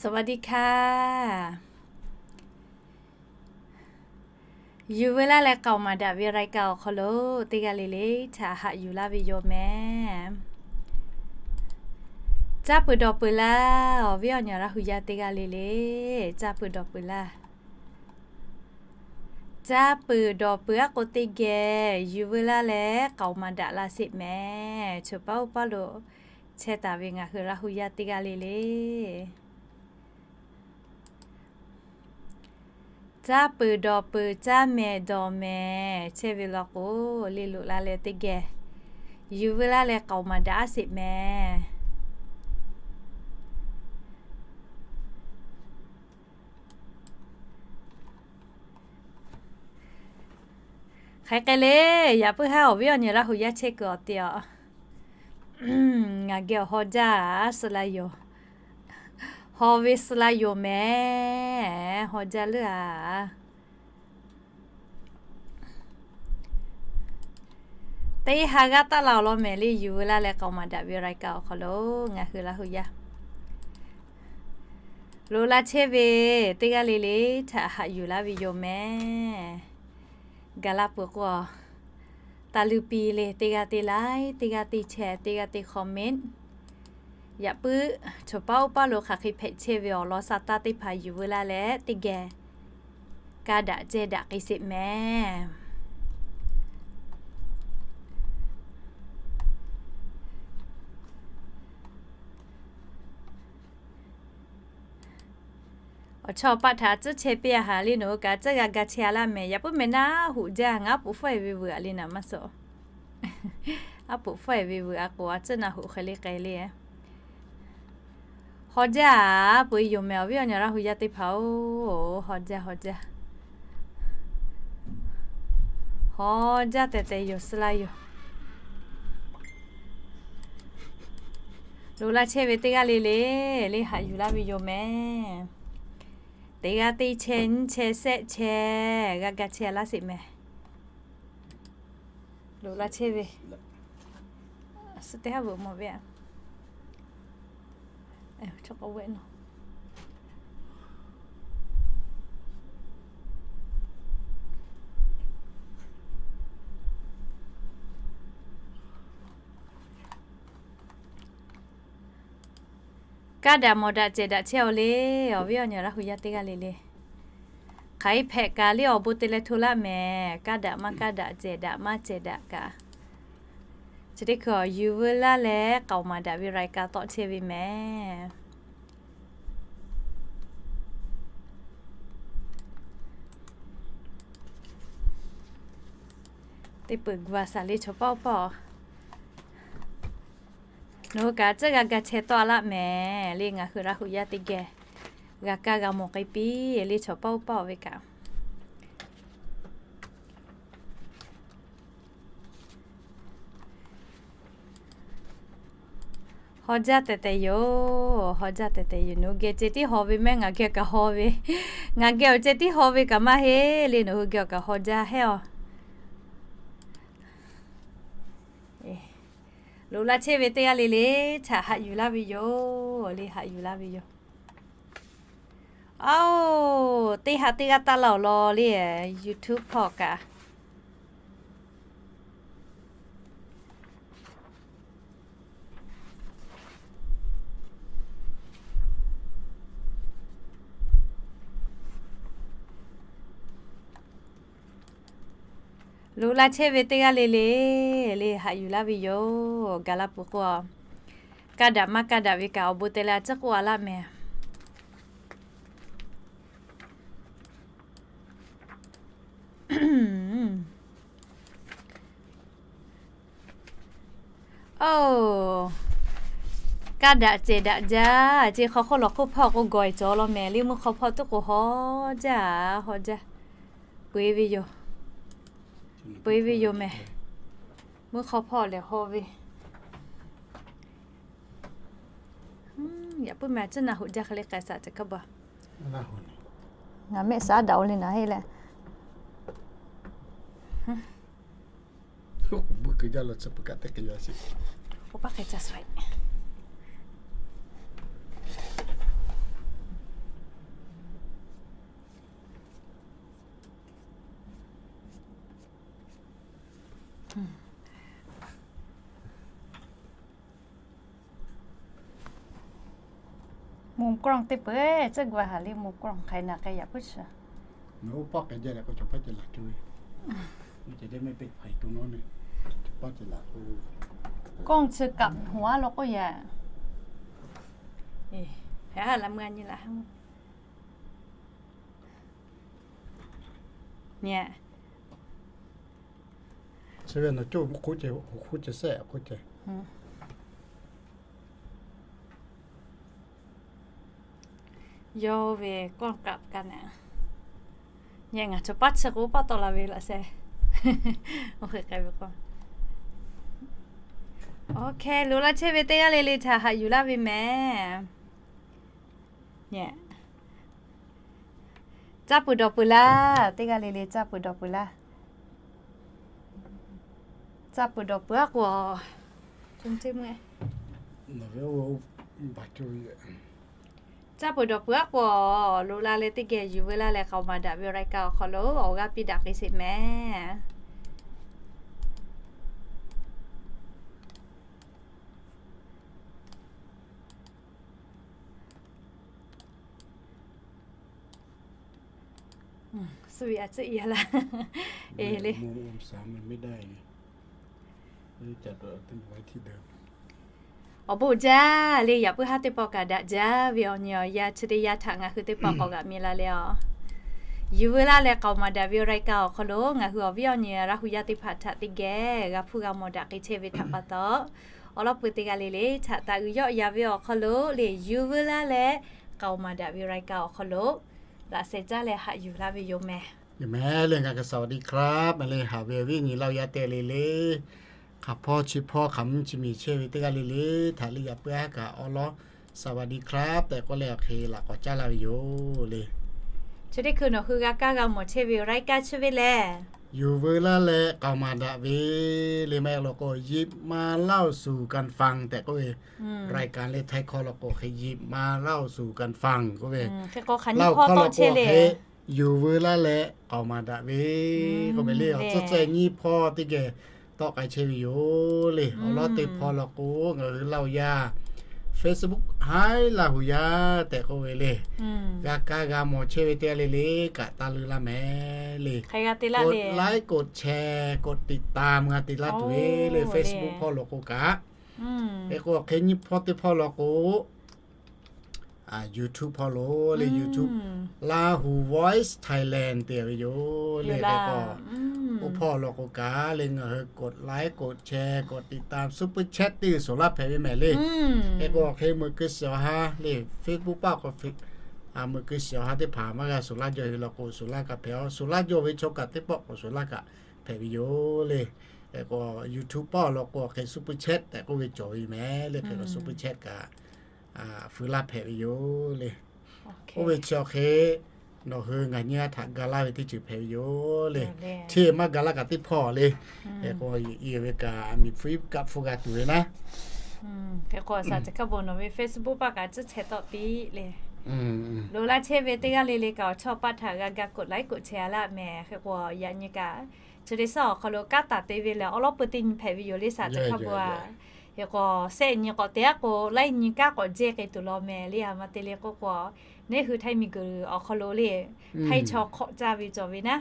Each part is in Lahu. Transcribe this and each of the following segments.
สวัสดีค่ะ Yuˬ veu laˇ leh k'aoˍ maˍ daꞈ ve รายการ awˬ hk'aw lo teˇ g'aˇ le le htaꞈ haꞈ yuˬ laˇ ve yoˬ mehˍ. Caˇ peuˬ dawˬ peuˬ laˇ, awˬ viˉ awˬ nyi Laˇ hu yaˇ teˇ g'aˇ le le, caˇ peuˬ dawˬ peuˬ laˇ. Caˇ peuˬ dawˬ peuˬ aˉ k'o teˇ geh yuˬ veu laˇ leh k'aoˍ maˍ daꞈ laˇ sheˍ mehˍ. Choˬ paˉ oˇ paˉ lo chehˇ taˍ ve ngaˬ hui Laˇ hu yaˇ teˇ g'aˇ le le, caˇ peuˬ dawˬ peuˬ, caˇ mehˍ dawˬ mehˍ chehˇ ve law k'o, le loꞈ la leh teˇ geh yuˬ veu laˇ leh k'aoˍ maˍ daꞈ aˉ sheˍ mehˍ. Hk'aˬ hk'e le, yaꞈ puiˉ haˉ awˬ viˉ awˬ nyi Laˇ hu yaˇ chehˇ kuiˬ awˬ te aˬ, ngaˬ geh awˬ haw jaˇ suh la yoˬ. Haw ve suh la yoˬ mehˍ. Haw jaˇ leuˉ a. Teˇ ha g'aˇ taˇ la awˬ lawn mehˍ le, yuˬ veu laˇ leh k'aoˍ maˍ daꞈ ve รายการ awˬ hk'aw lo ngaˬ hui Laˇ hu yaˇ loꞈ la chehˇ ve teˇ g'aˇ le le htaꞈ haꞈ yuˬ laˇ ve yoˬ mehˍ. Gaˬ la peuˬ k'o, taˇ luˇ piˇ le, teˇ g'aˇ teˇ like, teˇ g'aˇ teˇ share, teˇ g'aˇ teˇ comment. Yaꞈ puiˉ choˬ paˉ oˇ paˉ lo hk'aˬ hk'e hpehꞈ chehˇ ve awˬ lawn sha taˇ teˇ hpaˍ yuˬ veu laˇ leh teˇ geh ka daꞈ ceh daꞈ k'ai sheˍ mehˍ. Awˬ chawˇ paˆ htaꞈ tcuhˉ chehˇ piˇ a haˍ le, nawˬ hui kaꞈ tcuhˉ g'a ga chehˇ a laˇ mehˍ. Yaꞈ puiˉ mehˍ naˆ hoꞈ jaˇ, ngaˬ aˉ poꞈ fawˉ e ve veuꞈ a le naˍ maˇ suh. Aˉ poꞈ fawˉ e ve veuꞈ a k'o, a tcuhˉ naˆ hoꞈ hk'e le k'ai le. Haw jaˇ a, peu e yoˬ mehˍ awˬ viˉ awˬ nyi Laˇ hu yaˇ teˇ hpaˍ-oˬ, haw jaˇ haw jaˇ. Haw jaˇ tehˬ tehˬ yoˬ, suh la yoˬ. Loꞈ la chehˇ ve teˇ g'aˇ le le, le haꞈ yuˬ laˇ ve yoˬ mehˍ. Teˇ g'aˇ teˇ chehˇ nyiˇ chehˇ shehˆ chehˇ g'a ga chehˇ a laˇ sheˍ mehˍ. Loꞈ la chehˇ ve, suh teˇ haˉ veuꞈ mawˬ ve a. Kaˇ daꞈ mawˬ daꞈ cehˬ daꞈ chehˇ aw le, awˬ viˉ awˬ nyi Laˇ hu yaˇ teˇ g'aˇ le le. Hk'aˬ hk'e hpehꞈ kaꞈ le awˬ bon te leh hto laˇ mehˍ. Kaˇ daꞈ maˇ kaˇ daꞈ, cehˬ daꞈ maˇ cehˬ daꞈ kaꞈ, chi teˇ hkui yuˬ veu laˇ leh k'aoˍ maˍ daꞈ ve รายการ tawˆ chehˇ ve mehˍ. Teˇ peuˬ gu a shaˍ le chaw pawˆ pawˆ. Nawˬ hui kaꞈ tcuhˉ g'a ga chehˇ tawˆ a laˇ mehˍ le, ngaˬ hui Laˇ hu yaˇ teˇ geh g'a kaˇ g'a mawˬ k'ai piˇ le chaw pawˆ pawˆ ve kaꞈ. Haw jaˇ tehˬ tehˬ yoˬ, haw jaˇ tehˬ tehˬ yoˬ. Nawˬ hui geh ceh tiˉ haw ve mehˉ, ngaˬ geh kaꞈ haw ve. Ngaˬ geh awˬ ceh tiˉ haw ve kaꞈ maˇ heˆ le, nawˬ hui geh awˬ kaꞈ haw jaˇ heˆ aˬ. Loꞈ la chehˇ ve teˇ g'aˇ le le htaꞈ haꞈ yuˬ laˇ ve yoˬ le, haꞈ yuˬ laˇ ve yoˬ. Aoˬ, teˇ ha teˇ g'aˇ taˇ la awˬ lawn le, YouTube hpawˇ kaꞈ. Loꞈ la chehˇ ve teˇ g'aˇ le le, le haꞈ yuˬ laˇ ve yoˬ. Gaˬ la peuˬ k'o, kaˇ daꞈ maˇ kaˇ daꞈ ve kaꞈ awˬ bon te leh a ciˉ k'oˆ a laˇ mehˍ. Oˬ, kaˇ daꞈ cehˬ daꞈ jaˇ. Chi hk'aw hk'oˆ lawˬ hk'oˆ hpawˇ k'o gawˬ e cawˬ law mehˍ le, mvuhˇ hk'aw hpawˇ tuˉ k'o haw jaˇ, haw jaˇ. Peu e ve yoˬ, peu e ve yoˬ mehˍ. Mvuhˇ hk'aw hpawˇ lehˬ haw ve. Yaꞈ puiˉ mehˍ a ciˉ naˆ hoꞈ jaˇ hk'e le k'ai shaˍ ce kaˇ ba. Ngaˬ mehˆ shaˉ daꞈ o le naˍ heˆ leh. Oˇ k'oˍ buˇ keu jaˇ la chi peu kaꞈ teˇ hk'e yaˇ sheˍ. Oˇ paˇ hk'e ca sho e. Mvuhˇ กล้อง teˇ peuˬ, tcuhˆ g'a haˍ le mvuhˇ กล้อง hk'ai na k'ai yaꞈ puiˉ shiˍ. กล้อง chi kaꞈ hawˉ lo k'oˆ yaꞈ. Hk'e ha la meuˇ nyi la ha. Nyi. Chi ve nawˬ coˇ k'oˆ ceh, k'oˆ ceh sehˆ k'oˆ ceh. Yawˇ ve กล้อง kaꞈ kaꞈ na. Nyi ngaˬ chaw paˉ chi k'o paˉ tawˆ la ve laꞈ sheh. Oˇ hk'e k'ai ve k'o. Oˇ hk'e lo laˇ chehˇ ve teˇ g'aˇ le le htaꞈ haꞈ yuˬ laˇ ve mehˍ. Nyi. Caˇ peuˬ dawˬ peuˬ laˇ, teˇ g'aˇ le le caˇ peuˬ dawˬ peuˬ laˇ. Caˇ peuˬ dawˬ peuˬ aˉ k'o, caˇ peuˬ dawˬ peuˬ aˉ k'o, lo la leh teˇ geh yuˬ veu laˇ leh k'aoˍ maˍ daꞈ ve รายการ awˬ hk'aw lo awˬ g'aˇ piˇ daꞈ k'ai sheˍ mehˍ. Suh ve a ciˉ i a laˇ. E le. Awˬ bon jaˇ le, yaꞈ puiˉ haˉ teˇ pawˆ kaꞈ daꞈ jaˇ ve awˬ nyi awˬ yaˇ chi teˇ yanˇ htaꞈ ngaˬ hui teˇ pawˆ k'awꞈ g'aꞈ mi la leh a, yuˬ veu laˇ leh k'aoˍ maˍ daꞈ ve รายการ awˬ hk'aw lo ngaˬ hui awˬ viˉ awˬ nyi Laˇ hu yaˇ teˇ hpaˍ htaꞈ teˇ geh g'a hpuˇ g'a mawˬ daꞈ k'ai chehˇ ve htaꞈ pa taw, awˬ lawn peuˬ teˇ g'aˇ le le htaꞈ taˍ uiˍ yawˆ yan ve awˬ hk'aw lo le, yuˬ veu laˇ leh k'aoˍ maˍ daꞈ ve รายการ awˬ hk'aw lo laꞈ sheh caˇ leh haꞈ yuˬ laˇ ve yoˬ mehˍ. Yoˬ mehˍ le, ngaˬ kaꞈ สวัสดีครับ mehˍ le, haꞈ ve awˬ viˉ awˬ nyi Laˇ hu yaˇ teˇ g'aˇ le le, hk'aˬ hpawˇ chi hpawˇ hk'aˬ mvuhˇ chi miˬ chehˇ ve teˇ g'aˇ le le htaꞈ le yaꞈ puiˉ haˉ kaꞈ awˬ lawn สวัสดีครับ tehꞈ k'oˆ leh awˬ hk'e laꞈ k'awꞈ caˉ laˇ ve yoˬ le. Chi teˇ hkui nawˬ hui g'a kaˇ g'a mawˬ chehˇ ve รายการ chi ve lehˬ, yuˬ veu laˇ leh k'aoˍ maˍ daꞈ ve le maˇ heˆ law k'o, yip ma laˇ oˬ suˍ กันฟัง tehꞈ k'oˆ ve รายการ le, Htaiˇ hkawˇ law k'o hk'e yip ma laˇ oˬ suˍ กันฟัง k'oˆ ve, Laˇ hu hkawˇ law k'o hk'e yuˬ veu laˇ leh k'aoˍ maˍ daꞈ ve k'oˆ ve le, awˬ tcuhˇ tcuhˇ nyiˇ hpawˇ teˇ geh tawˆ k'ai chehˇ ve yoˬ le. Awˬ lawn teˇ hpawˇ law k'o ngaˬ hui Laˇ hu yaˇ Facebook Haiˉ Laˇ hu yaˇ tehꞈ k'oˆ ve le, g'a kaˇ g'a mawˬ chehˇ ve teˇ g'aˇ le le kaꞈ taˇ leuˉ laˇ mehˍ le. กดไลค์ กดแชร์ กดติดตาม g'a te laˇ tuˬ ve le, Facebook hpawˇ law k'o kaꞈ. Hk'e k'o hk'e nyiˇ hpawˇ teˇ hpawˇ law k'o YouTube hpawˇ lo le, YouTube Lahu Voice Thailand te ve yoˬ le. Hk'e k'o oˇ hpawˇ law k'o kaꞈ le ngaˬ hui กดไลค์ กดแชร์ กดติดตาม Super Chat teˇ g'uiˬ shuˍ laˇ hpehꞈ ve mehˍ le. Hk'e k'o hk'e meuꞈ keu shiˍ awˬ ha le, Facebook paˆ k'o meuꞈ keu shiˍ awˬ ha teˇ hpaˍ maˇ g'a shuˍ laˇ jaw ve law k'o shuˍ laˇ kaꞈ hpehꞈ a, shuˍ laˇ jaw ve chaw kaꞈ teˇ pawˆ k'o shuˍ laˇ kaꞈ hpehꞈ ve yoˬ le. Hk'e k'o YouTube paˆ law k'o hk'e Super Chat tehꞈ k'oˆ ve cawˬ ve mehˍ le. Hk'e k'o Super Chat kaꞈ feu laˇ hpehꞈ ve yoˬ le. Oˇ ve chi awˬ hk'e nawˬ hui ngaˬ nyi g'a htaꞈ ga laˇ ve teˇ ceuˬ hpehꞈ ve yoˬ le. Chi maˇ ga laˇ kaꞈ teˇ hpawˇ le. Hk'e k'o i ve kaꞈ miˬ hpu iˉ kaˆ hpu g'a tuˬ ve naˉ. Hk'e k'o shaˍ ceh hkaˇ bon nawˬ ve Facebook paˆ kaꞈ tcuhˉ chehˇ tawˆ piˇ le. Lo laˇ chehˇ ve teˇ g'aˇ le le kaꞈ awˬ chawˇ paˆ htaꞈ g'a ga กดไลค์ กดแชร์ laˇ mehˍ. Hk'e k'o yaꞈ nyi kaꞈ chi teˇ suhˉ awˬ hk'aw lo kanˉ taˍ te ve lehˬ awˬ lawn peuˬ teˇ nyi hpehꞈ ve yoˬ le shaˍ ceh hkaˇ bon a. Hk'e k'o sehˆ nyi k'awꞈ te aˉ k'o laiˉ nyi kanˉ k'awꞈ jehˇ k'ai tuˬ law mehˍ le. A ma te le k'oˆ k'o, neˇ hui Htaiˇ miˬguiˬ awˬ hk'aw lo le, Htaiˇ chaw hk'awꞈ caˇ ve cawˬ ve naˉ,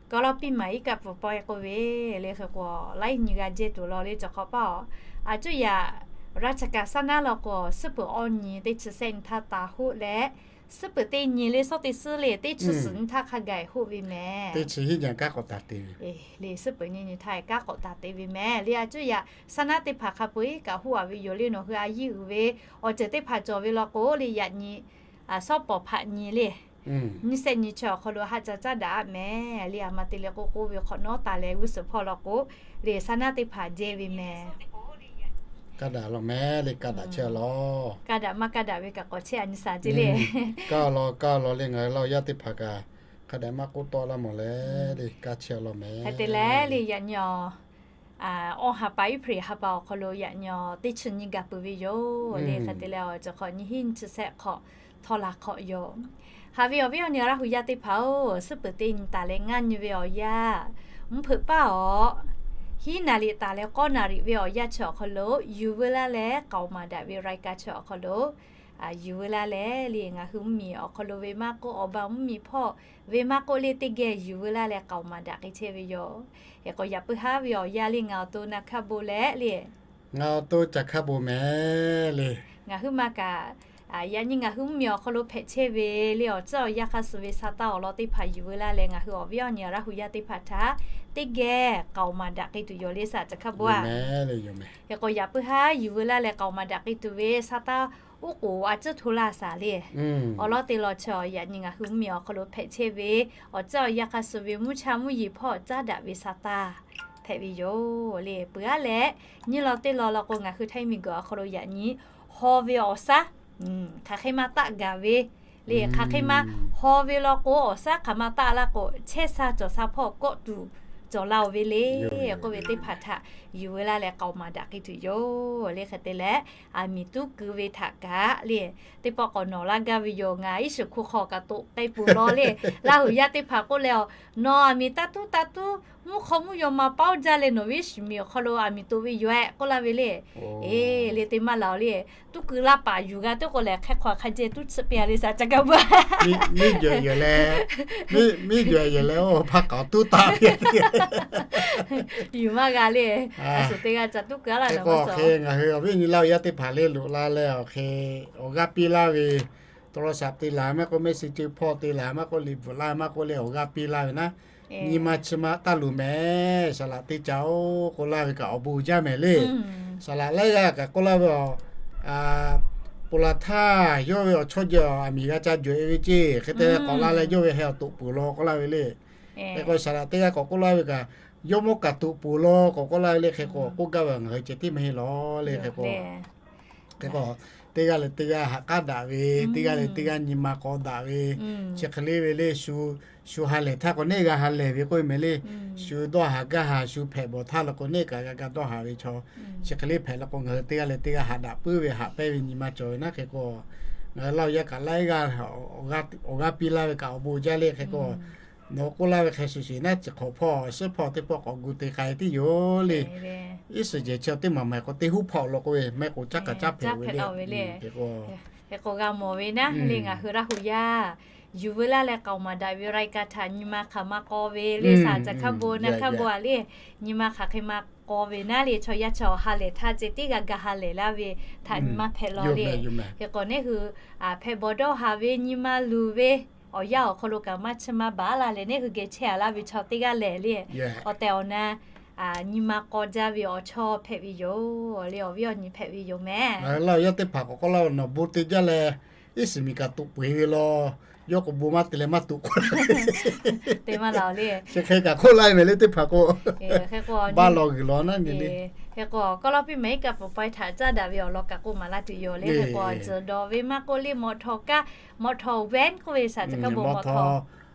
kawˆ lawˇ piˇ maˍ iˉ kaˆ pfuhˍ paw e k'oˆ ve le. Hk'e k'o laiˉ nyi g'a jehˇ tuˬ law le cawˬ hk'awꞈ paˇ a. A cuˇ yaꞈ ราชการ saˉ naˉ law k'o suhˉ peuˬ awˇ nyi teˇ chi sehˆ nyi htaˇ taˍ hoˆ leh, suhˉ peuˬ teˇ nyi le sawˉ teˇ suhˉ le teˇ chi suhˍ nyi htaˇ hk'a gaˬ hoˆ ve mehˍ. Teˇ chi hiˉ nyi kanˉ k'awꞈ taˍ te ve le, suhˉ peuˬ nyi nyi htaˇ kanˉ k'awꞈ taˍ te ve mehˍ le. A cuˇ yaꞈ saˉ naˉ teˇ hpaˍ hk'a peu eˬ kaꞈ hoˆ a ve yoˬ le. Nawˬ hui a yiˇ uiˍ ve awˬ ceuˬ teˇ hpaˍ cawˬ ve law k'o le yaꞈ nyi, a, sawˉ pawˍ hpaꞈ nyi le, nyiˇ sehˆ nyi chi awˬ hk'aw lo haꞈ ca caˉ daꞈ aˉ mehˍ le. A ma te le k'oˆ k'oˆ ve hk'awꞈ nawˉ taˍ leh g'uˇ suhˍ hpawˇ law k'o le saˉ naˉ teˇ hpaˍ jehˇ ve mehˍ. Kaˇ daꞈ law mehˍ le, kaˇ daꞈ chehˇ a law. Kaˇ daꞈ maˇ kaˇ daꞈ ve kaꞈ k'awꞈ chehˇ a nyi shaˍ ce le. Kaˇ law kaˇ law le, ngaˬ hui Laˇ hu yaˇ teˇ hpaˍ kaꞈ hk'a dehꞈ maˇ k'oˆ tawˆ laˇ mawˬ le le, kaˇ chehˇ a law mehˍ. Hk'e te leh le yaꞈ nyi awˬ awˇ ha pa iˉ hpaˍ ha pa awˬ hk'aw lo yaꞈ nyi awˬ teˇ chi nyi gaˬ peuˬ ve yoˬ le. Hk'e te leh awˬ ceuˬ hk'awꞈ nyi hiˉ nyi chi sehˆ hk'awꞈ htawˇ la hk'awꞈ yoˬ. Haꞈ ve awˬ viˉ awˬ nyi Laˇ hu yaˇ teˇ hpaˍ-oˬ, suhˉ peuˬ teˇ nyi taˍ leh ngaˇ nyi ve awˬ yanˇ, mvuhˇ hpeuꞈ paˇ awˬ hiˉ naˍ riˍ taˍ leh k'awˇ naˍ riˍ ve awˬ yanˇ chi awˬ hk'aw lo yuˬ veu laˇ leh k'aoˍ maˍ daꞈ ve รายการ chi awˬ hk'aw lo yuˬ veu laˇ leh le, ngaˬ hui mvuhˇmiˬ awˬ hk'aw lo ve maˇ k'oˆ, awˬ ba mvuhˇmiˬ hpawˇ ve maˇ k'oˆ le, teˇ geh yuˬ veu laˇ leh k'aoˍ maˍ daꞈ k'ai chehˇ ve yoˬ. Hk'e k'o yaꞈ puiˉ haˉ ve awˬ yanˇ le ngaˬ awˬ to Na Hkaˇ Bon leh le, ngaˬ awˬ to Caˬ Hkaˇ Bon mehˍ le. Ngaˬ huiˉ ma kaꞈ, yaꞈ nyi ngaˬ hui mvuhˇmiˬ awˬ hk'aw lo hpehꞈ chehˇ ve le, awˬ tcuhˉ awˬ yanˇ hk'aˇ suh ve sa taˇ awˬ lawn teˇ hpaˍ yuˬ veu laˇ leh, ngaˬ hui awˬ viˉ awˬ nyi Laˇ hu yaˇ teˇ hpaˍ htaꞈ teˇ geh k'aoˍ maˍ daꞈ k'ai tuˬ yoˬ le, saˍ Caˬ Hkaˇ Bon-a. Hk'e k'o yaꞈ puiˉ haˉ yuˬ veu laˇ leh k'aoˍ maˍ daꞈ k'ai tuˬ ve sa taˇ uˉ k'oˍ a tcuhˉ hto laˇ saˍ le. Awˬ lawn te law chi yaꞈ nyi ngaˬ hui mvuhˇmiˬ awˬ hk'aw lo hpehꞈ chehˇ ve awˬ tcuhˉ awˬ yanˇ hk'aˇ suh ve mvuhˇ cha mvuhˇ yeˬ hpawˇ caˉ daꞈ ve sa taˇ hpehꞈ ve yoˬ le. Peuˬ aˉ leh, nyiˇ lawn teˇ lawn law k'o, ngaˬ hui Htaiˇ miˬguiˬ awˬ hk'aw lo yaꞈ nyi haw ve awˬ saˉ hk'aˬ hk'e ma taˆ gaˬ ve le. Hk'aˬ hk'e ma haw ve law k'o, awˬ saˉ hk'aˬ ma taˆ laˇ k'o, chehˇ sha cawˬ sha hpawˇ kawˆ tuˬ cawˬ laˇ-oˬ ve le k'oˆ ve teˇ hpaˍ htaꞈ yuˬ veu laˇ leh k'aoˍ maˍ daꞈ k'ai tuˬ yoˬ le. Hk'e te leh, aˬ miˍ tuˉ keu ve htaꞈ kaꞈ le, teˇ pawˆ k'awꞈ nawˬ laˇ gaˇ ve yoˬ. Ngaˬ iˉ shiˍ hku hk'aw kaꞈ toꞈ k'ai peuˬ law le. Laˇ hu yaˇ teˇ hpaˍ k'oˆ leh, awˬ nawˬ aˬ miˍ taˇ tuˉ taˇ tuˉ, mvuhˇ hk'aw mvuhˇ yaw ma paoˇ jaˇ leh nawˬ ve iˉ shiˍ miˬ awˬ hk'aw lo aˬ miˍ toꞈ ve yoˬ-eh k'oˆ laˇ ve le. Eˬ le, te maˇ laˬ-oˬ le. Tuˉ keu laˇ paˍ yuˬ g'a teˇ k'o lehˬ, hk'e hk'aw hk'a jehˇ tuˉ tsuhꞈ piˇ-a le, saˍ Caˬ Hkaˇ Bon. Miˇ jawehˬ yehˬ leh, miˇ jawehˬ yehˬ leh, oˇ hpaˇ k'awꞈ tuˉ taˍ piˇ-a. Yuˬ maˇ g'a le. Aˬ suhˍ teˇ g'aˇ ca tuˉ keu-a laˇ k'o, hk'e k'o awˬ hk'e ngaˬ hui awˬ viˉ awˬ nyi Laˇ hu yaˇ teˇ hpaˍ le loꞈ la leh, awˬ hk'e awˬ g'aˇ piˇ laˇ ve, โทรศัพท์ te laˬ maˇ k'oˆ, messenger hpawˇ te laˬ maˇ k'oˆ, liꞈ bvuhꞈ laˇ maˇ k'oˆ le, awˬ g'aˇ piˇ laˇ ve naˉ, nyi ma chi ma taˇ luˬ mehˍ, saˍ laꞈ teˇ ca-oˬ k'oˆ laˇ ve kaꞈ awˬ bon jaˇ mehˍ le. Saˍ laꞈ laiˉ g'aˇ kaꞈ k'oˆ laˇ ve, awˬ, ponˬ laˬ htaˇ yawˇ ve awˬ chawˇ jehˬ aˬ miˍ g'a ca jawehˬ-e ve ceˇ, hk'e te leh k'awꞈ la leh yawˇ ve heh awˬ toꞈ peuˬ law k'oˆ laˇ ve le. Hk'e k'o saˍ laꞈ teˇ g'aˇ k'awꞈ k'oˆ laˇ ve kaꞈ, yawˇ mawˇ kaꞈ toꞈ peuˬ law k'awꞈ k'oˆ laˇ ve le. Hk'e k'o k'oˆ gaˇ ve ngaˬ hui ceh tiˉ maˇ heˆ law le. Hk'e k'o, hk'e k'o, teˇ g'aˇ leh teˇ g'aˇ ha k'aˉ daꞈ ve, teˇ g'aˇ leh teˇ g'aˇ nyi ma k'aw daꞈ ve, chi hk'e le ve le. Shu, shu ha lehˬ htaˇ k'o neˇ g'a ha lehˬ ve k'oˆ ve mehˍ le. Shu dawˇ haˍ gaˇ haˍ, shu hpehꞈ bawˬ htaˇ la k'o neˇ kaꞈ g'a ga dawˇ haˍ ve chaw, chi hk'e le hpehꞈ la k'o ngaˬ hui teˇ g'aˇ leh teˇ g'aˇ haꞈ daꞈ puiˉ ve, haꞈ pehnˇ ve nyi ma cawˬ ve naˉ. Hk'e k'o, ngaˬ hui Laˇ hu yaˇ kaꞈ laiˉ g'aˇ awˬ g'aˇ piˇ laˇ ve kaꞈ awˬ bon jaˇ le. Hk'e k'o, nawˬ k'oˆ laˇ ve hk'e shuˍ shuˍ naˉ, chi hk'awꞈ hpawˇ awˬ suhˉ hpawˇ teˇ pawˆ k'awꞈ gu te k'ai tiˉ yoˬ le. Iˉ shiˍ jehˬ chi teˇ maˬ maˬ k'o teˇ huˉ hpawˇ law k'oˆ ve, mehˆ k'o caˉ kaꞈ caˉ hpehꞈ ve le. Hk'e k'o g'a mawˬ ve naˉ le, ngaˬ hui Laˇ hu yaˇ yuˬ veu laˇ leh k'aoˍ maˍ daꞈ ve รายการ htaꞈ nyi ma hk'aˬ ma k'aw ve le, saˍ Caˬ Hkaˇ Bon, Na Hkaˇ Bon-a le, nyi ma hk'aˬ hk'e ma k'aw ve naˉ le, chaw yaˇ chaw ha lehˬ htaˇ ceh tiˉ g'a ga ha lehˬ laˇ ve htaꞈ nyi ma hpehꞈ law le. Hk'e k'o neˇ hui hpehꞈ bawˬ dawˇ haˍ ve, nyi ma luˬ ve, awˬ yanˇ awˬ hk'aw lo kaꞈ maˇ chiˇ maˇ baˬ laˇ leh neˇ hui geh chehˇ-a laˇ ve chaw teˇ g'aˇ lehˬ le, awˬ tehˬ awˬ na nyi ma k'aw jaˇ ve awˬ chawˇ hpehꞈ ve yoˬ le, awˬ viˉ awˬ nyi hpehꞈ ve yoˬ mehˍ. Laˇ hu yaˇ teˇ hpaˍ k'awꞈ k'oˆ laˇ ve, nawˬ bon te jaˇ leh iˉ shiˍ miˬ kaꞈ toꞈ peuˬ ve law. Yawˇ k'o bon maˇ te leh maˇ toꞈ k'oˆ laˇ ve, te maˇ laˬ le. Chi hk'e kaꞈ k'oˆ laˇ ve mehˍ le teˇ hpaˍ k'o, hk'e k'o baˇ law g'uiˬ law naˉ nyi le. Hk'e k'o kawˇ lawˇ piˇ mehˍ iˉ kaˆ pfuhˍ pawehˇ htaꞈ caˉ daꞈ ve awˬ lawn kaꞈ k'oˆ maˍ laˇ tuˬ yoˬ le. Hk'e k'o tzuhˬ dawˬ ve maˇ k'oˆ le, mawˬ htawnˍ kaꞈ, mawˬ htawnˍ van k'oˆ ve saˍ Caˬ Hkaˇ Bon, mawˬ htawnˍ,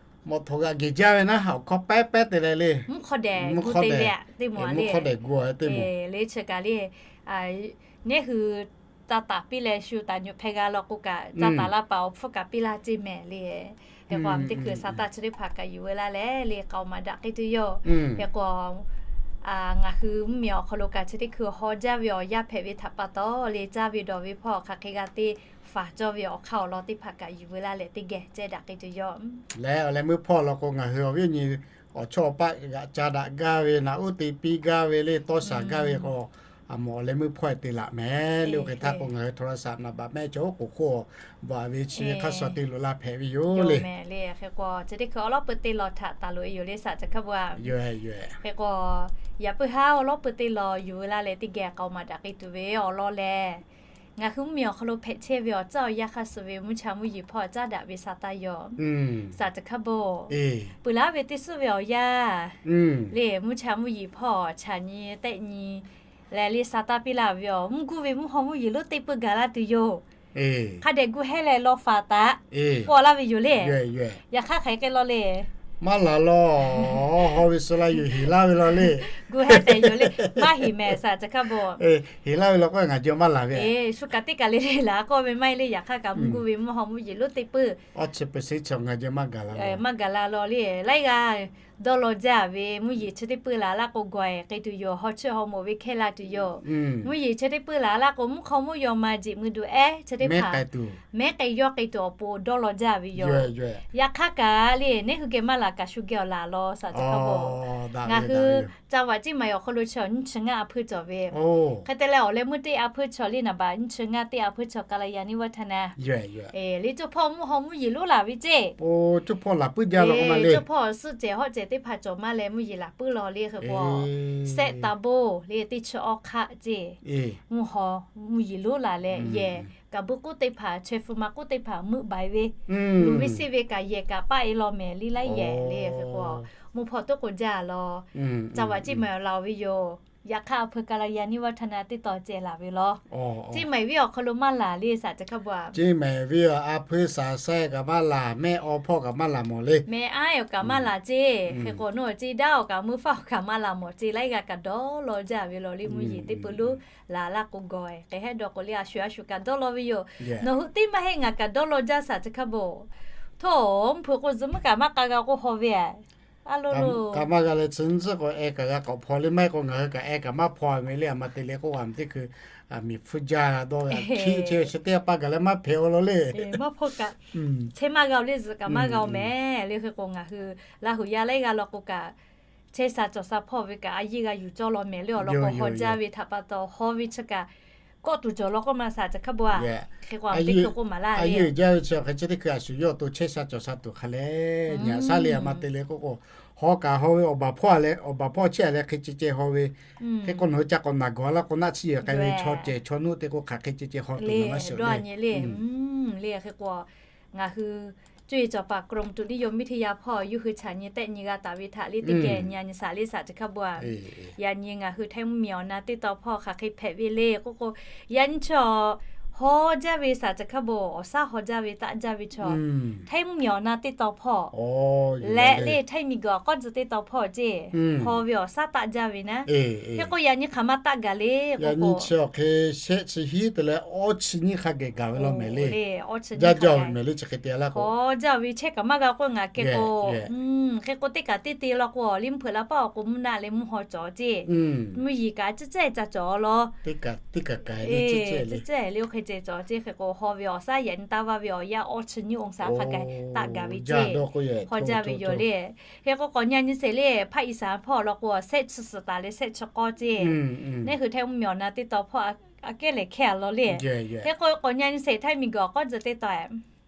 mawˬ htawnˍ g'aꞈ geh jaˇ ve naˉ, awˬ hkawˇ pehˉ pehˉ te leh le, mvuhˇ hk'awˇ dehꞈ gu te ve, mvuhˇ hk'awˇ dehꞈ gu te mawˬ le. Chi kaꞈ le, neˇ hui ca taˍ piˇ leh shu taˍ nyi hpehˇ g'a law k'o kaꞈ, ca taˍ laˇ paˍ awˬ hpfuhˇ kaꞈ piˇ laˇ ceˇ mehˍ le. Hk'e k'o teˇ hkui sa taˇ chi teˇ hpaˍ kaꞈ yuˬ veu laˇ leh le k'aoˍ maˍ daꞈ k'ai tuˬ yoˬ. Hk'e k'o ngaˬ hui mvuhˇmiˬ awˬ hk'aw lo kaꞈ chi teˇ hkui haw jaˇ ve awˬ yanˇ hpehꞈ ve htaꞈ pa taw le, caˇ ve dawˬ ve hpawˇ hk'aˬ hk'e g'a te faˍ cawˇ ve awˬ hk'aˇ awˬ lawn teˇ hpaˍ kaꞈ yuˬ veu laˇ leh teˇ geh ceh daꞈ k'ai tuˬ yoˬ. Leh awˬ leh meuˇ hpawˇ law k'o ngaˬ hui awˬ viˉ awˬ nyi awˬ chawˇ awˬ paˆ g'aꞈ ca daꞈ gaˇ ve, naꞈ uˉ te piˇ gaˇ ve le, tawˇ shaˍ gaˇ ve k'o, a mawˬ awˬ leh meuˇ hpawˇ te laꞈ mehˍ le. Oˇ hk'e htaˇ k'o ngaˬ hui โทรศัพท์ naˍ baꞈ mehˆ cawˬ oˉ k'oˍ hk'oˆ bvuhꞈ ve chi ve hk'a shuˍ te loꞈ la hpehꞈ ve yoˬ le. Hk'e k'o chi teˇ hkui awˬ lawˉ peu te law htaꞈ taˍ loꞈ e yoˬ le saˍ Caˬ Hkaˇ Bon-a. Hk'e k'o yaꞈ puiˉ haˉ awˬ lawˉ peu te law yuˬ veu laˇ leh teˇ geh k'aoˍ maˍ daꞈ k'ai tuˬ ve awˬ lawn lehˬ, ngaˬ hui mvuhˇmiˬ awˬ hk'aw lo hpehꞈ chehˇ ve awˬ tcuhˉ awˬ yanˇ hk'aˇ suh ve mvuhˇ cha mvuhˇ yeˬ hpawˇ caˉ daꞈ ve sa taˇ yoˬ. Saˍ Caˬ Hkaˇ Bon, peuˬ laˇ ve teˇ suhˉ ve awˬ yanˇ le, mvuhˇ cha mvuhˇ yeˬ hpawˇ chaꞈ nyi tehˆ nyi leh le sa taˇ piˇ laˇ ve awˬ mvuhˇ guˇ ve mvuhˇ haw mvuhˇ yeˬ lonˉ teˇ peu gaˬ laˇ tuˬ yoˬ. Hk'a dehꞈ gu hehˉ leh law faˍ taꞈ k'oˆ laˇ ve yoˬ le. Yaꞈ hk'aˇ hk'aˬ hk'e law le, maˇ laˬ law, haw ve suh la yoˬ heˍ laˇ ve law le. Gu heh tehꞈ yoˬ le. Maˇ heˍ mehˍ saˍ ca hkaˇ bawˬ. Heˍ laˇ ve law k'o ngaˬ jawˇ maˇ laˬ ve. Shu kaꞈ teˇ kaˬ le le laˬ k'oˆ ve maˇ heˆ le. Yaꞈ hk'aˇ kaꞈ mvuhˇ gu ve mvuhˇ haw mvuhˇ yeˬ lonˉ teˇ peuˇ. Maˇ gaˬ la law le. Laiˉ g'aˇ dawˇ law jaˇ ve mvuhˇ yeˬ chi teˇ peuˇ laˬ laˇ k'o gawˬ k'ai tuˬ yoˬ. Haw chiˇ haw moˍ ve hkehˇ la tuˬ yoˬ. Mvuhˇ yeˬ chi teˇ peuˇ laˬ laˇ k'o mvuhˇ hk'aw mvuhˇ yaw ma jeꞈ mui duˬ ehˉ chi teˇ hpaˍ mehˉ k'ai yawˇ k'ai tuˬ awˬ pon dawˇ law jaˇ ve yoˬ. Yaꞈ hk'aˇ kaꞈ le, neˉ hui geh maˇ laˬ kaꞈ shu geh awˬ laˬ law saˍ ca hkaˇ bawˬ. Ngaˬ hui ca vaꞈ ceˇ maˬ awˬ hk'aw lo chi awˬ nyiˇ chi ngaˇ a hpuiˇ cawˬ ve. Hk'e te leh awˬ leh meuˇ teˇ a hpuiˇ chaw le naˍ baꞈ nyiˇ chi ngaˇ teˇ a hpuiˇ chaw ka la ya niˇ vaˇ htaˇ na, le co hpawˇ mvuhˇ haw mvuhˇ yeˬ lonˉ laˬ ve ceˇ. Co hpawˇ awˬ suhˆ cehˬ hawˆ cehˬ teˇ hpaˍ cawˬ maˇ leh mvuhˇ yeˬ laˬ puiˉ law le. Hk'e k'o, sehˆ taˍ boˇ le teˇ chi awˇ hk'aˆ ceˇ, mvuhˇ haw mvuhˇ yeˬ lonˉ laˬ leh yehˬ kaꞈ buiˇ k'uˉ teˇ hpaˍ chaweh hpu ma k'uˉ teˇ hpaˍ meuˆ baiˬ ve, luˬ ve seˇ ve kaꞈ yehˬ kaꞈ paˆ e law mehˍ le laiˉ yehˬ le. Hk'e k'o, mvuhˇ hpawˇ toˉ k'o jaˇ law. Ca vaꞈ ceˇ maˬ awˬ laˬ ve yoˬ. Yaꞈ hk'aˇ a hpuiˇ ka la ya niˇ vaˇ htaˇ na teˇ taw ceh laˬ ve law. Ceˇ maˬ viˉ awˬ hk'aw lo maˇ laˬ le saˍ ca hkaˇ bawˬ. Ceˇ maˬ viˉ a hpuiˇ saˍ saiˉ kaꞈ maˇ laˬ, mehˆ awˬ hpawˇ kaꞈ maˇ laˬ mawˬ le. Mehˆ aˉ awˬ kaꞈ maˇ laˬ ceˇ. Hk'e k'o, nawˬ ceˇ daˇ awˬ kaꞈ meuˇ faˉ awˬ kaꞈ maˇ laˬ mawˬ ceˇ. Laiˉ g'aˇ kaꞈ dawˇ law jaˇ ve law le. Mvuhˇ yeˬ teˇ peuˇ lonˉ laˬ laˇ k'o gawˬ k'ai hehˉ dawˇ k'o le a shu a shu kaꞈ dawˇ law ve yoˬ. Nawˬ hui teˇ maˇ heˆ ngaˬ kaꞈ dawˇ law jaˇ saˍ ca hkaˇ bawˬ. Htawˇ, mvuhˇ hpeuꞈ k'o zuhꞈ meuˇ kaꞈ maˇ k'a g'a k'o haw ve a lo lo kaꞈ maˇ g'a leh chi nyiˇ tcuhˉ k'o, eh kaꞈ g'a k'awꞈ hpaw le. Maˇ heˆ k'o ngaˬ hui kaꞈ eh kaꞈ maˇ hpaw ve le. A ma te le k'oˆ a teˇ hkui miˬ hpfuhˇ jaˇ dawˇ ve a hkiˆ chehˇ ve chi teˇ a pa gaˬ leh maˇ hpehꞈ a law le. Maˇ hpaw kaꞈ chehˇ maˇ g'a le, zuhꞈ kaꞈ maˇ g'a mehˍ le. Hk'e k'o ngaˬ hui Laˇ huˍ yaˇ laiˉ g'aˇ law k'o kaꞈ chehˇ sha cawˬ sha hpawˇ ve kaꞈ a yeˇ g'a yuˬ cawˇ law mehˍ le. Awˬ lawn k'o haw jaˇ ve htaꞈ pa taw haw ve chi kaꞈ kawˆ tuˬ cawˬ law k'oˆ ma saˍ ca hkaˇ bawˬ a. Hk'e k'o a teˇ hkui k'oˆ maˍ laˇ le. A yeˇ jaˇ ve chi hk'e chi teˇ hkui a shu yawˇ to chehˇ sha cawˬ sha tuˬ hk'a leh nyi a shaˉ le. A ma te le k'oˆ k'o, haw kaꞈ haw ve awˬ baˬ hpawˇ a leh awˬ baˬ hpawˇ chehˇ a leh hk'e ceh ceh haw ve. Hk'e k'o nawˬ hui ca k'awꞈ naˬ gawˬ a laˇ k'o naˆ tsuhˇ yehˬ k'ai ve chaw cehˬ chaw nuˆ te k'o hk'aˬ hk'e ceh ceh haw tuˬ naˬ maˇ shawˍ le. Le hk'e k'o ngaˬ hui cuˇ yiˍ cawˬ paˍ กรมอุตุนิยมวิทยา hpawˇ yuˇ hui chaꞈ nyi tehˆ nyi g'a taˍ ve htaꞈ le teˇ geh nyi a nyi saˍ le saˍ ca hkaˇ bawˬ a. Yaꞈ nyi ngaˬ hui Htaiˇ mvuhˇ miˬ awˬ na teˇ taw hpawˇ hk'aˬ hk'e hpehꞈ ve le k'oˆ k'o, yaꞈ nyi chi haw jaˇ ve saˍ ca hkaˇ bawˬ awˬ shaˉ haw jaˇ ve taˆ jaˇ ve chaw Htaiˇ mvuhˇ miˬ awˬ na teˇ taw hpawˇ leh le Htaiˇ miˬ guiˬ awˬ k'awˉ tcuh teˇ taw hpawˇ ceˇ haw ve awˬ shaˉ taˆ jaˇ ve naˉ. Hk'e k'o yaꞈ nyi hk'aˬ ma taˆ gaˬ le k'o, chi awˬ hk'e shehˆ chi hiˉ te leh awˇ chi nyiˇ hk'a geh gaˬ ve law mehˍ le. Jaˇ jaˇ ve mehˍ le chi hk'e te a laˇ k'o, haw jaˇ ve chehˇ kaꞈ maˇ g'a k'oˆ ngaˬ kehˬ k'o, hk'e k'o teˇ kaꞈ teˇ te law k'o awˬ liˇ mvuhˇ hpeuꞈ la paˉ awˬ k'o mvuhˇ naˆ leh mvuhˇ haw cawˬ ceˇ. Mvuhˇ yeˬ kaꞈ ciˉ cehˇ ca cawˬ law. Teˇ kaꞈ le oˇ hk'e ceh cawˬ ceˇ. Hk'e k'o haw ve awˬ shaˉ yaꞈ nyi taˇ vaˇ ve awˬ yaˇ awˇ chi nyiˇ องศา hk'a gaˬ taˆ gaˬ ve ceˇ. Haw jaˇ ve yoˬ le. Hk'e k'o k'awꞈ nyi a nyi sheˍ le Hpaˆ Iˍsaˍ hpawˇ law k'o shehˆ chi suhˍ taˍ leh shehˆ chi k'awˇ ceˇ. Neˇ hui Htaiˇ mvuhˇ miˬ awˬ na teˇ taw hpawˇ a kehˉ lehˬ hkehˇ a law le. Hk'e k'o k'awꞈ nyi a nyi sheˍ Htaiˇ miˬ guiˬ awˬ k'awˉ tcuh teˇ taw